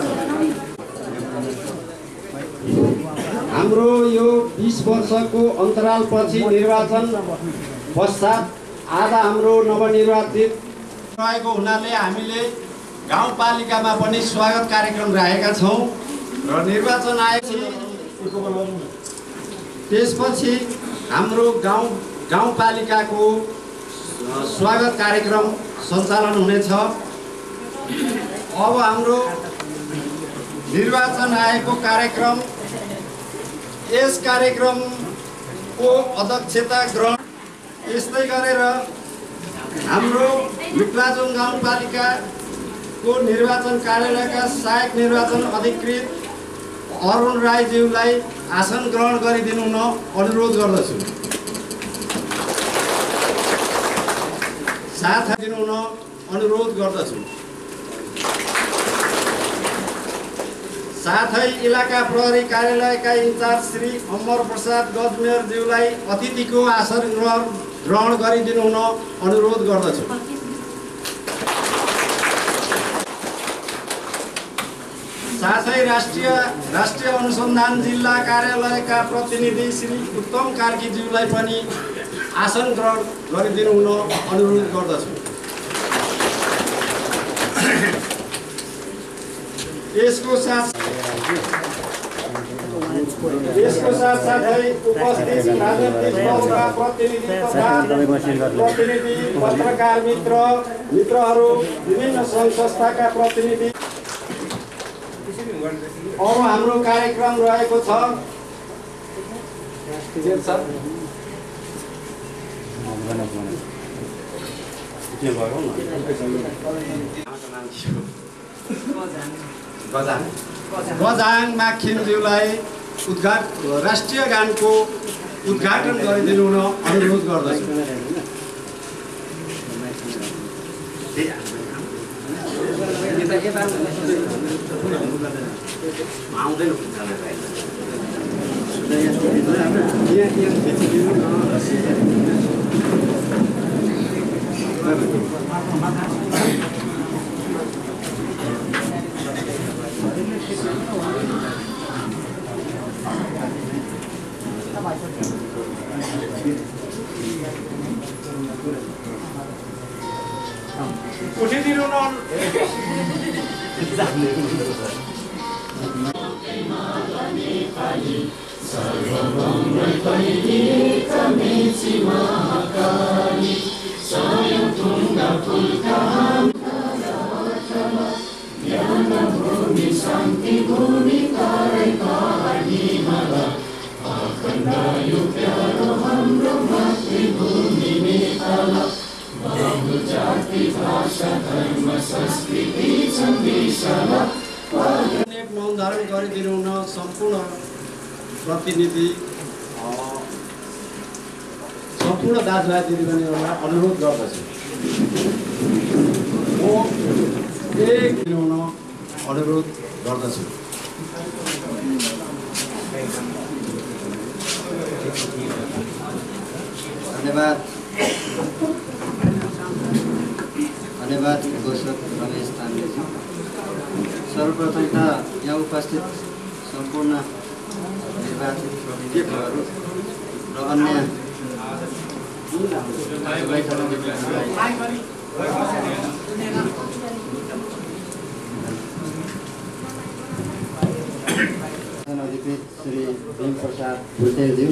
हाम्रो यो 20 वर्षको अन्तरालपछि निर्वाचन पश्चात आधा हाम्रो नवनिर्वाचित रहेको हुनाले हामीले गाउँपालिकामा पनि स्वागत कार्यक्रम राखेका छौँ र निर्वाचन आएपछि त्यसपछि हाम्रो गाउँपालिकाको स्वागत कार्यक्रम सञ्चालन हुनेछ। अब हाम्रो निर्वाचन आयोगको कार्यक्रम यस कार्यक्रमको अध्यक्षता ग्रहण यस्तै गरेर हाम्रो लुक्लाजुङ गाउँपालिकाको निर्वाचन कार्यालयका सहायक निर्वाचन अधिकृत अरुण राईज्यूलाई आसन ग्रहण गरिदिनु हुन अनुरोध गर्दछु। साथ दिनु हुन अनुरोध गर्दछु। साथै इलाका प्रहरी कार्यालयका इन्चार्ज श्री अमर प्रसाद गजमेरज्यूलाई अतिथिको आसन ग्रहण गरिदिनु हुन अनुरोध गर्दछु। साथै राष्ट्रिय अनुसन्धान जिल्ला कार्यालयका प्रतिनिधि श्री उत्तम कार्कीज्यूलाई पनि आसन ग्रहण गरिदिनु हुन अनुरोध गर्दछु। यसको साथसाथै उपस्थित राजनीतिक दलका प्रतिनिधि पत्रकार मित्रहरू विभिन्न सङ्घ संस्थाका प्रतिनिधि अब हाम्रो कार्यक्रम रहेको छ। गजाङ माखिमज्यूलाई राष्ट्रिय गानको उद्घाटन गरिदिनु हुन अनुरोध गर्दछु। मौन धारण गरिदिनु हुन सम्पूर्ण प्रतिनिधि सम्पूर्ण दाजुभाइ दिदीबहिनीहरूलाई अनुरोध गर्दछु। म एक हुन अनुरोध गर्दछु। धन्यवाद घोषक रमेश तान्डेजी। सर्वप्रथम त यहाँ उपस्थित सम्पूर्ण निर्वाचित प्रतिनिधिहरू र अन्य अधिकृत श्री भीम प्रसाद भुटेलज्यू,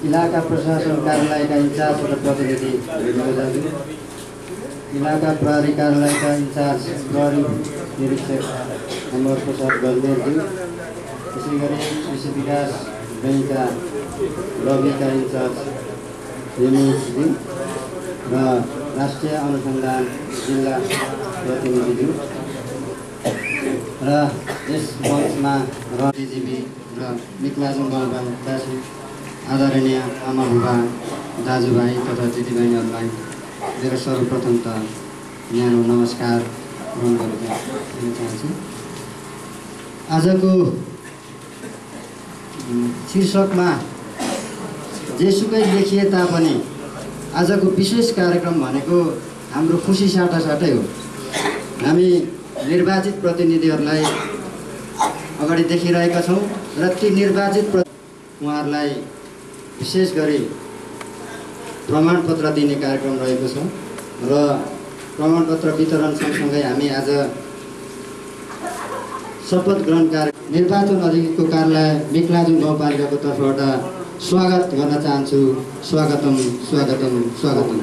इलाका प्रशासन कार्यालयका इन्चार्ज र प्रतिनिधि दाजु, इलाका प्रहरी कार्यालयका इन्चार्ज प्रहरी निरीक्षक अमर प्रसाद गजमेरज्यू, त्यसै गरी कृषि विकास बैंकका रविका इन्चार्ज हेमेशज्यू र राष्ट्रिय अनुसन्धान जिल्ला प्रतिनिधिज्यू र यस मञ्चमा डिजिपी र मिकलाजुङ गाउँपालिकावासी आदरणीय आमा बुबा दाजुभाइ तथा दिदीबहिनीहरूलाई मेरो सर्वप्रथम त न्यानो नमस्कार ग्रहण गर्न चाहन्छु। आजको शीर्षकमा जेसुकै लेखिए तापनि आजको विशेष कार्यक्रम भनेको हाम्रो खुसी साटासाटै हो। हामी निर्वाचित प्रतिनिधिहरूलाई अगाडि देखिरहेका छौँ र ती निर्वाचित उहाँहरूलाई विशेष गरी प्रमाणपत्र दिने कार्यक्रम रहेको छ र प्रमाणपत्र वितरण सँगसँगै हामी आज शपथ ग्रहण कार्यक्रम निर्वाचन अधिकृतको कार्यालय मिकलाजुङ गाउँपालिकाको तर्फबाट स्वागत गर्न चाहन्छु। स्वागतम स्वागतम स्वागतम।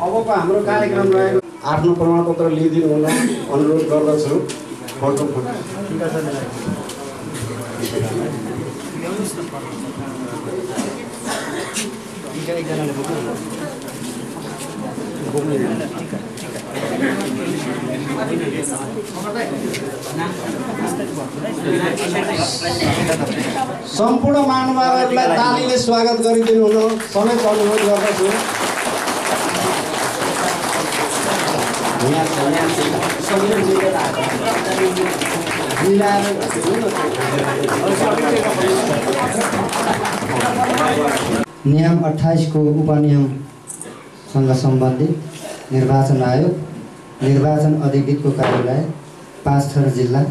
अबको हाम्रो कार्यक्रम रहेको आफ्नो प्रमाणपत्र लिइदिनु हुन अनुरोध गर्दछु। फोटो सम्पूर्ण महानुभावहरूलाई तालीले स्वागत गरिदिनु हुन समेत अनुरोध गर्दछु। नियम 28 को उपनियमसँग सम्बन्धित निर्वाचन आयोग निर्वाचन अधिकृतको कार्यालय पाँचथर जिल्ला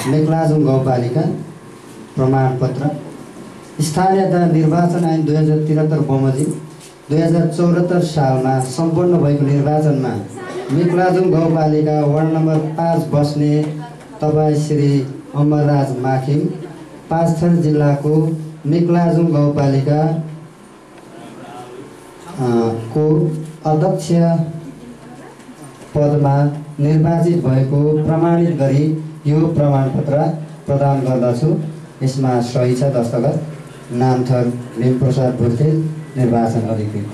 मेकलाजुङ गाउँपालिका प्रमाणपत्र स्थानीय तह निर्वाचन ऐन 2073 बमोजिम 2074 सालमा सम्पन्न भएको निर्वाचनमा मेकलाजुङ गाउँपालिका वार्ड नम्बर 5 बस्ने तपाईँ श्री अमरराज माखिम पाँचथर जिल्लाको मेकलाजुङ गाउँपालिका को अध्यक्ष पदमा निर्वाचित भएको प्रमाणित गरी यो प्रमाणपत्र प्रदान गर्दछु। यसमा सही छ दस्तखत नाम थर भीम प्रसाद भुटेल निर्वाचन अधिकृत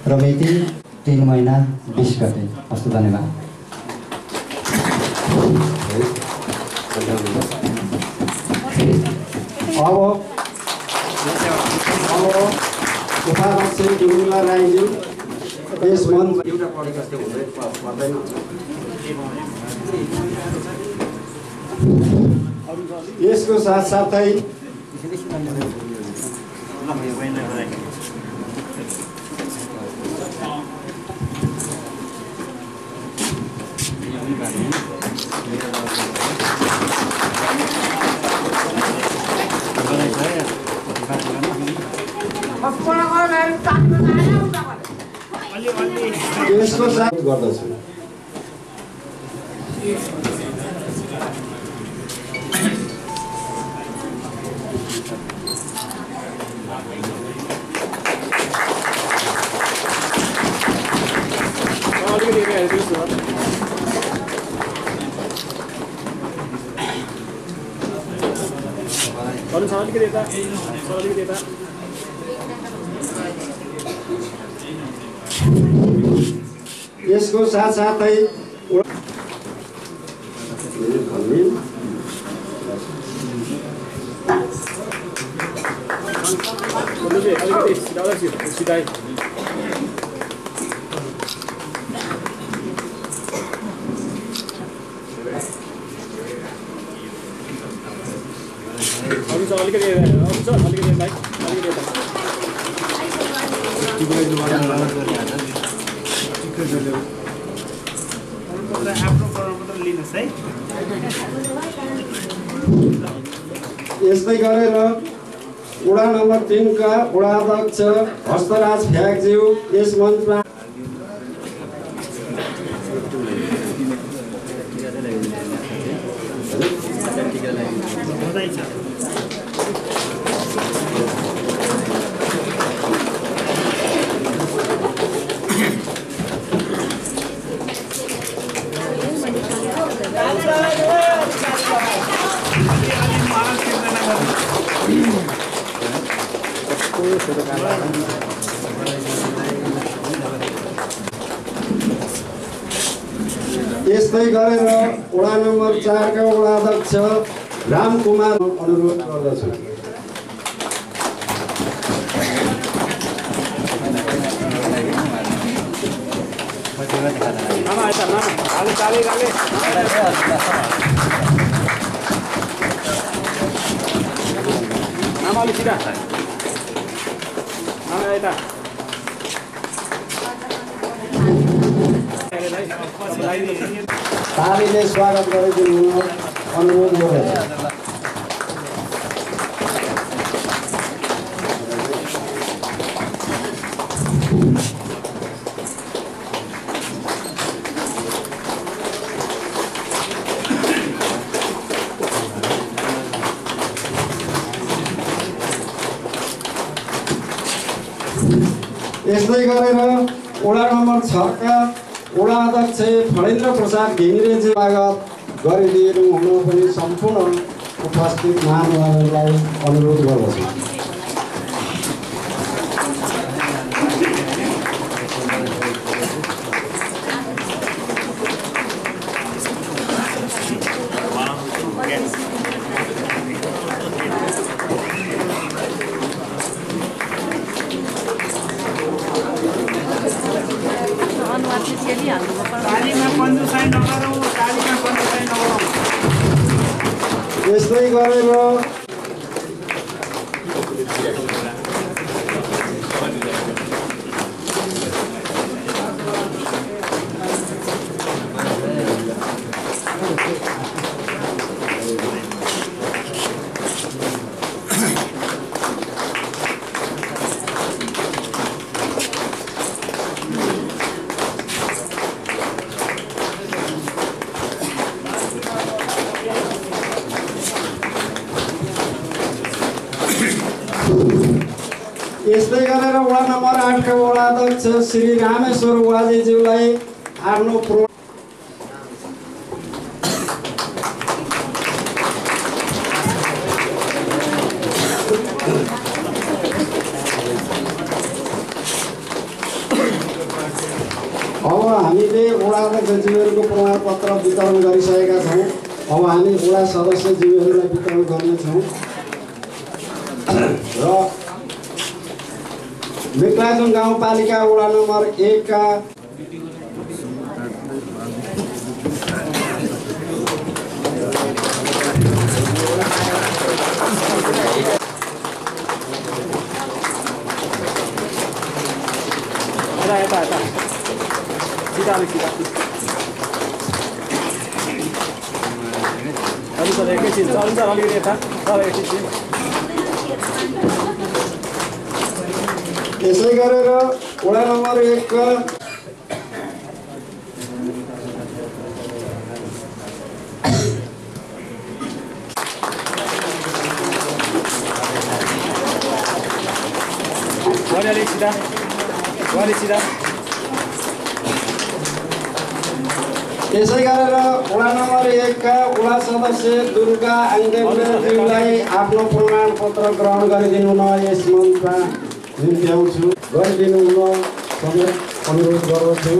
र मिति 3 महिना 20 गते। हस्त धन्यवाद। अब उपाध्यक्ष डुङ्गुला राईज्यू यस मञ्च एउटा पढेको जस्तो हुँदै पर्दैन। यसको साथसाथै यसको साथ गर्दछु। यसको साथसाथै यस्तै गरेर वडा नम्बर 3 का वडा अध्यक्ष हस्तराज फ्याकज्यू यस मञ्चमा यस्तै गरेर वडा नम्बर 4 का वडा अध्यक्ष रामकुमार अनुरोध गर्दछु। तालीले स्वागत गरिदिनु अनुरोध गर्दछु। यस्तै गरेर वडा नम्बर 6 का वडा अध्यक्ष फणेन्द्र प्रसाद घिमिरेजी स्वागत गरिदिनु हुन पनि सम्पूर्ण उपस्थित महानुभावहरूलाई अनुरोध गर्दछु। यस्तै गरेर यस्तै गरेर वडा नम्बर 8 का वडा अध्यक्ष श्री रामेश्वर वाजीज्यूलाई आफ्नो अब हामीले वडा अध्यक्षज्यूहरूको प्रमाणपत्र वितरण गरिसकेका छौँ। अब हामी वडा सदस्यज्यूहरूलाई वितरण गर्नेछौँ र विक्लाजुङ गाउँपालिका वडा नम्बर 1 का यसै गरेर वडा नम्बर 1 का यसै गरेर वडा नम्बर 1 का वडा सदस्य दुर्गा आङ्देवज्यूलाई आफ्नो प्रमाणपत्र ग्रहण गरिदिनु न यस मञ्चमा निम्त्याउँछु गरिदिनु हुन समेत अनुरोध गर्दछु।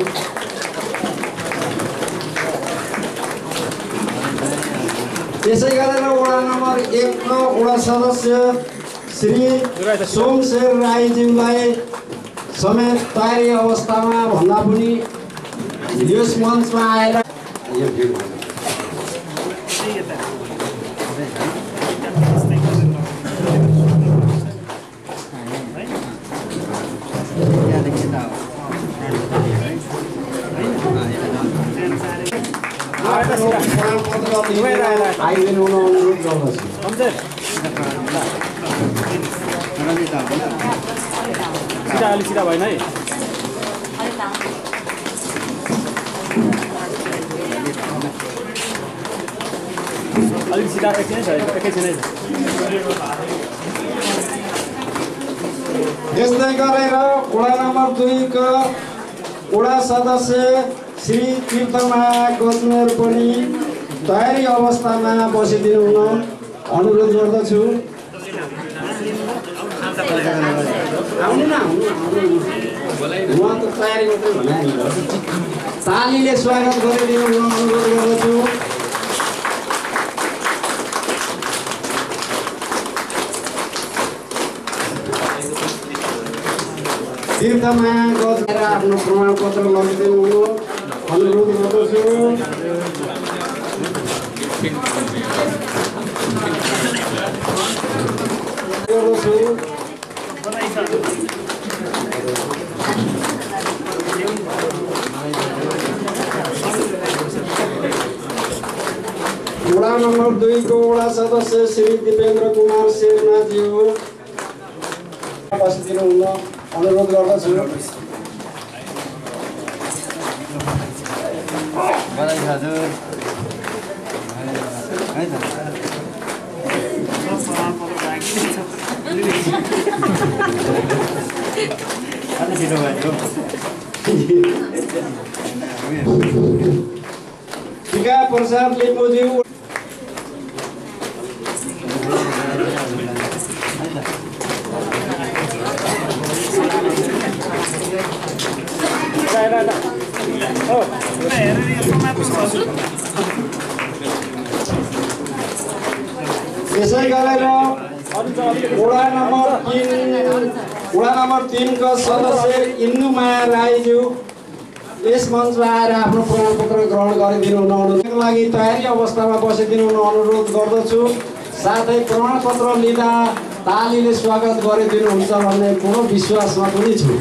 यसै गरेर वडा नम्बर 1 का वडा सदस्य श्री सोमशेर राईज्यूलाई समेत तयारी अवस्थामा भन्दा पनि यस मञ्चमा आएर आइदिनु हुन अनुरोध गर्दछु। सिधा भएन है। अलिक सिधा एकछिन छ। यस्तै गरेर वडा नम्बर 2 का वडा सदस्य श्री तीर्थमाया गजमेर पनि तयारी अवस्थामा बसिदिनु हुन अनुरोध गर्दछु। आउनु न उहाँ त तयारी मात्रै भने तालीले स्वागत गरिदिनु हुन अनुरोध गर्दछु। तीर्थमाया गजमेर आफ्नो प्रमाणपत्र लगिदिनु हुन अनुरोध गर्दछु। वडा नम्बर 2 को वडा सदस्य श्री दिपेन्द्र कुमार शेर्माज्यू बसिदिनु हुन अनुरोध गर्दछु। टीका प्रसाद लिम्बुज्यू यसै गरेर वडा नम्बर 3 का सदस्य इन्दुमाया राईज्यू यस मञ्चमा आएर आफ्नो प्रमाणपत्र ग्रहण गरिदिनु हुन अनुरोधको लागि तयारी अवस्थामा बसिदिनु हुन अनुरोध गर्दछु। साथै प्रमाणपत्र लिँदा तालीले स्वागत गरिदिनुहुन्छ भन्ने पूर्ण विश्वासमा पनि छु।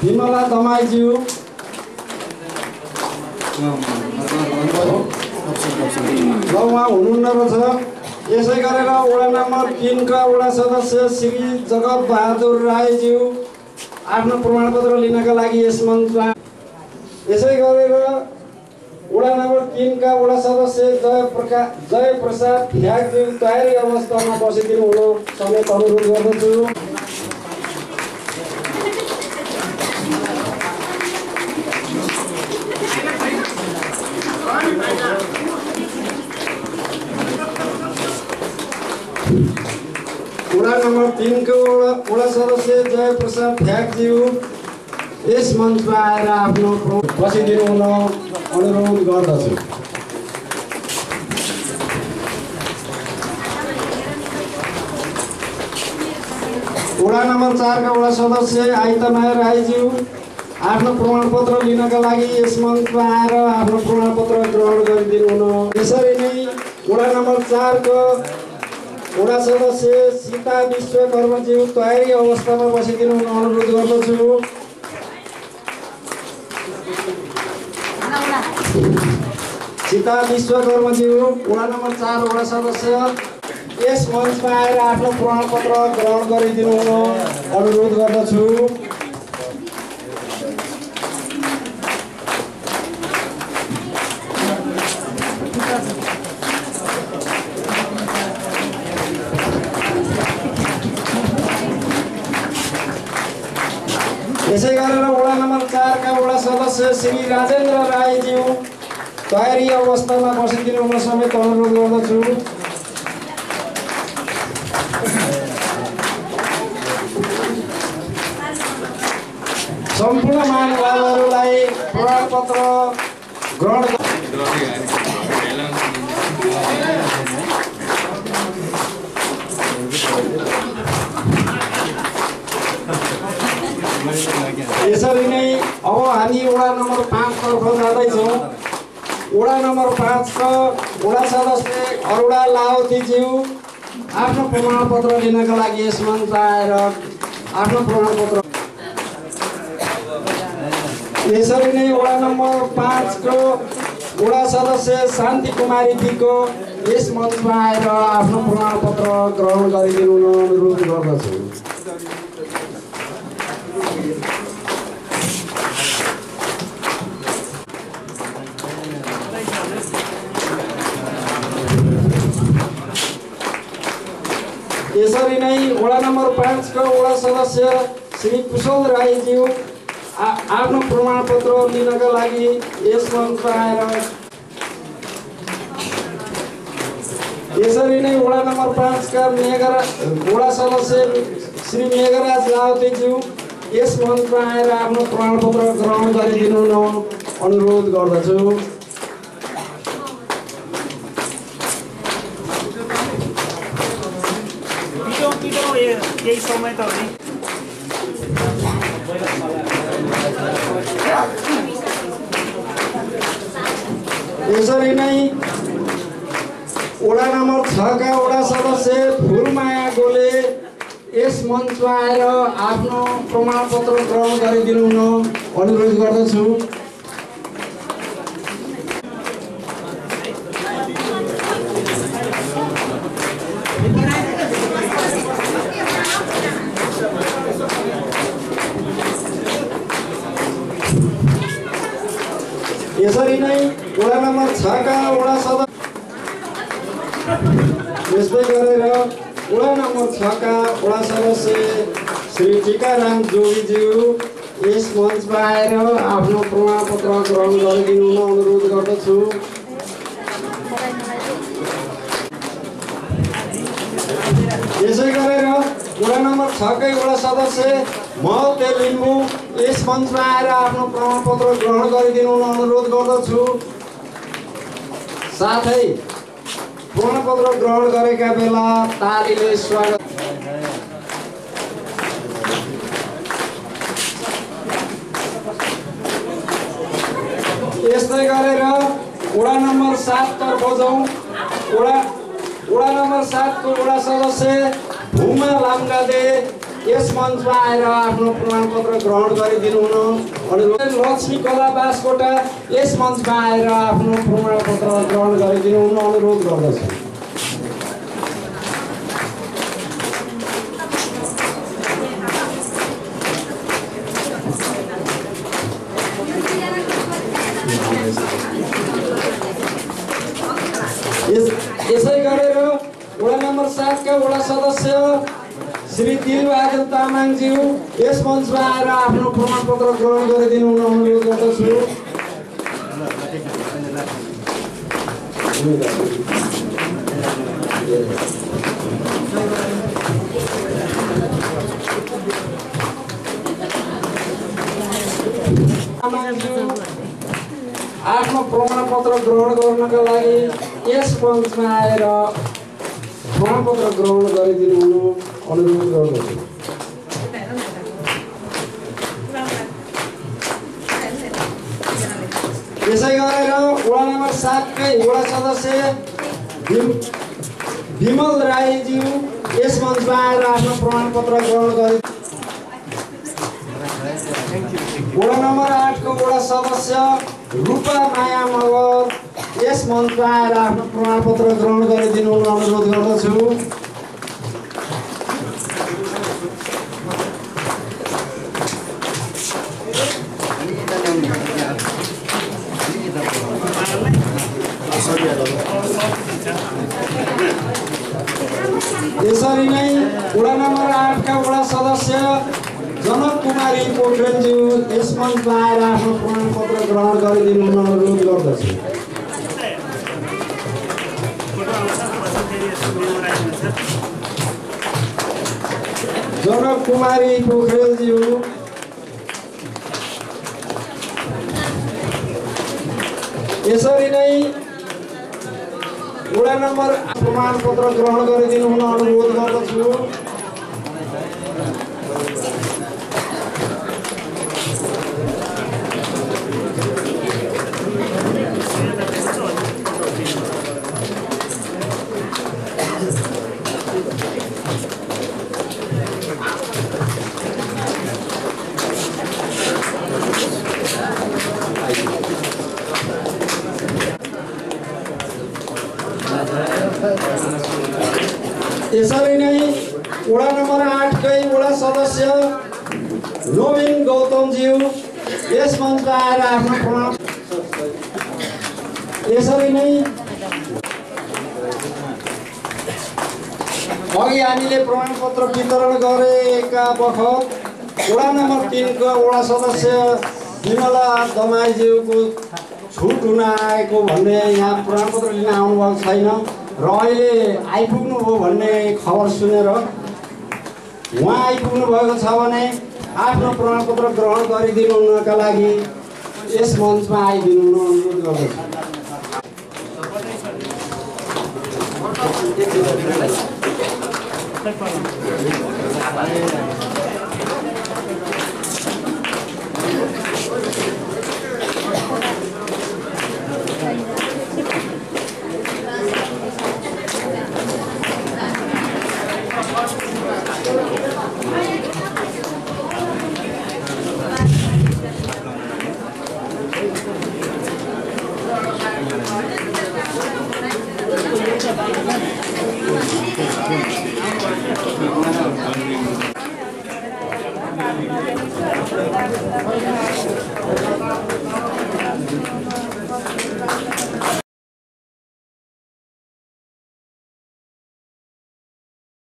विमला दमाईज्यू उहाँ हुनुहुन्न रहेछ। यसै गरेर वडा नम्बर 3 का वडा सदस्य श्री जगत बहादुर राईज्यू आफ्नो प्रमाणपत्र लिनका लागि यस मञ्चमा। यसै गरेर वडा नम्बर 3 का वडा सदस्य जय प्रसाद फ्याक्ज्यू तयारी अवस्थामा बसिदिनु हुन समेत अनुरोध गर्दछु। वडा नम्बर 3 को वडा सदस्य जय प्रसाद फ्याक्ज्यू यस मञ्चमा आएर आफ्नो बसिदिनु हुन अनुरोध गर्दछु। वडा नम्बर 4 का वडा सदस्य आइतमाया राईज्यू आफ्नो प्रमाणपत्र लिनका लागि यस मञ्चमा आएर आफ्नो प्रमाणपत्र ग्रहण गरिदिनु हुन। यसरी नै वडा नम्बर 4 को वडा सदस्य सीता विश्वकर्माज्यू तयारी अवस्थामा बसिदिनु हुन अनुरोध गर्दछु। सीता विश्वकर्माज्यू वडा नम्बर 4 वडा सदस्य यस मञ्चमा आएर आफ्नो प्रमाणपत्र ग्रहण गरिदिनु हुन अनुरोध गर्दछु। यसै गरेर वडा नम्बर 4 का वडा सदस्य श्री राजेन्द्र राईज्यू तयारी अवस्थामा बसिदिनु हुन समेत अनुरोध गर्दछु। सम्पूर्ण महानुभावहरूलाई प्रमाणपत्र ग्रहण यसरी नै अब हामी वडा नम्बर 5 तर्फ जाँदैछौँ। वडा नम्बर 5 का वडा सदस्य अरुणा लाउतीज्यू आफ्नो प्रमाणपत्र लिनका लागि यस मञ्च आएर आफ्नो प्रमाणपत्र। यसरी नै वडा नम्बर 5 को वडा सदस्य शान्ति कुमारी दिको यस मञ्चमा आएर आफ्नो प्रमाणपत्र ग्रहण गरिदिनु अनुरोध गर्दछु। यसरी नै वडा नम्बर 5 को वडा सदस्य श्री कुशल राईज्यू आफ्नो प्रमाणपत्र लिनका लागि यस मञ्चमा आएर। यसरी नै वडा नम्बर 5 का वडा सदस्य श्री मेघराज लाउतेज्यू यस मञ्चमा आएर आफ्नो प्रमाणपत्र ग्रहण गरिदिनु अनुरोध गर्दछु। यही समय त यसरी नै वडा नम्बर 6 का वडा सदस्य फुलमाया गोले यस मञ्चमा आएर आफ्नो प्रमाणपत्र ग्रहण गरिदिनु अनुरोध गर्दछु। यसरी नै वडा नम्बर 6 का वडा सदस्य यस्तै गरेर वडा नम्बर 6 का वडा सदस्य श्री टीकाराम जोगीज्यू यस मञ्चमा आएर आफ्नो प्रमाणपत्र ग्रहण गरिदिनु अनुरोध गर्दछु। यसै गरेर वडा नम्बर 6 कै वडा सदस्य महते लिम्बू यस मञ्चमा आएर आफ्नो प्रमाणपत्र ग्रहण गरिदिनु अनुरोध गर्दछु। साथै प्रमाणपत्र ग्रहण गरेका बेला तालीले स्वागत। यस्तै गरेर वडा नम्बर 7 तर्फ जाउँ। वडा नम्बर 7 को वडा सदस्य भूमा लामगादे यस मञ्चमा आएर आफ्नो प्रमाणपत्र ग्रहण गरिदिनु अनुरोध। लक्ष्मी कला बासकोटा यस मञ्चमा आएर आफ्नो प्रमाणपत्र ग्रहण गरिदिनु अनुरोध गर्दछु। यसै गरेर वडा नम्बर 7 का वडा सदस्य श्री दिलबहादुर तामाङज्यू यस मञ्चमा आएर आफ्नो प्रमाणपत्र ग्रहण गरिदिनु अनुरोध गर्दछु। आफ्नो प्रमाणपत्र ग्रहण गर्नका लागि यस मञ्चमा आएर प्रमाणपत्र ग्रहण गरिदिनु अनुरोध गर्दछु। यसै गरेर वडा नम्बर 7 कै वडा सदस्य विमल राईज्यू यस मञ्चमा आएर आफ्नो प्रमाणपत्र ग्रहण गरे। वडा नम्बर 8 को वडा सदस्य रूपा माया मगर यस मञ्चमा आएर आफ्नो प्रमाणपत्र ग्रहण गरिदिनु अनुरोध गर्दछु। यसरी नै वडा नम्बर 8 का वडा सदस्य जनक कुमारी पोखरेलज्यू यस मञ्चमा आएर आफ्नो प्रमाणपत्र ग्रहण गरिदिनु अनुरोध गर्दछु। जनक कुमारी पोखरेलज्यू यसरी नै वडा नम्बर प्रमाणपत्र ग्रहण गरिदिनु हुन अनुरोध गर्दछु। यसरी नै वडा नम्बर 8 कै वडा सदस्य नवीन गौतमज्यू यस मञ्चमा आएर आफ्नो प्रमाण यसरी नै अघि हामीले प्रमाणपत्र वितरण गरेका बखत वडा नम्बर 3 का वडा सदस्य विमला दमाईज्यूको छुट हुन आएको भन्ने यहाँ प्रमाणपत्र लिन आउनुभएको छैन र अहिले आइपुग्नु भयो भन्ने खबर सुनेर उहाँ आइपुग्नु भएको छ भने आफ्नो प्रमाणपत्र ग्रहण गरिदिनु हुनका लागि यस मञ्चमा आइदिनु हुन अनुरोध गर्दछु। Thank you.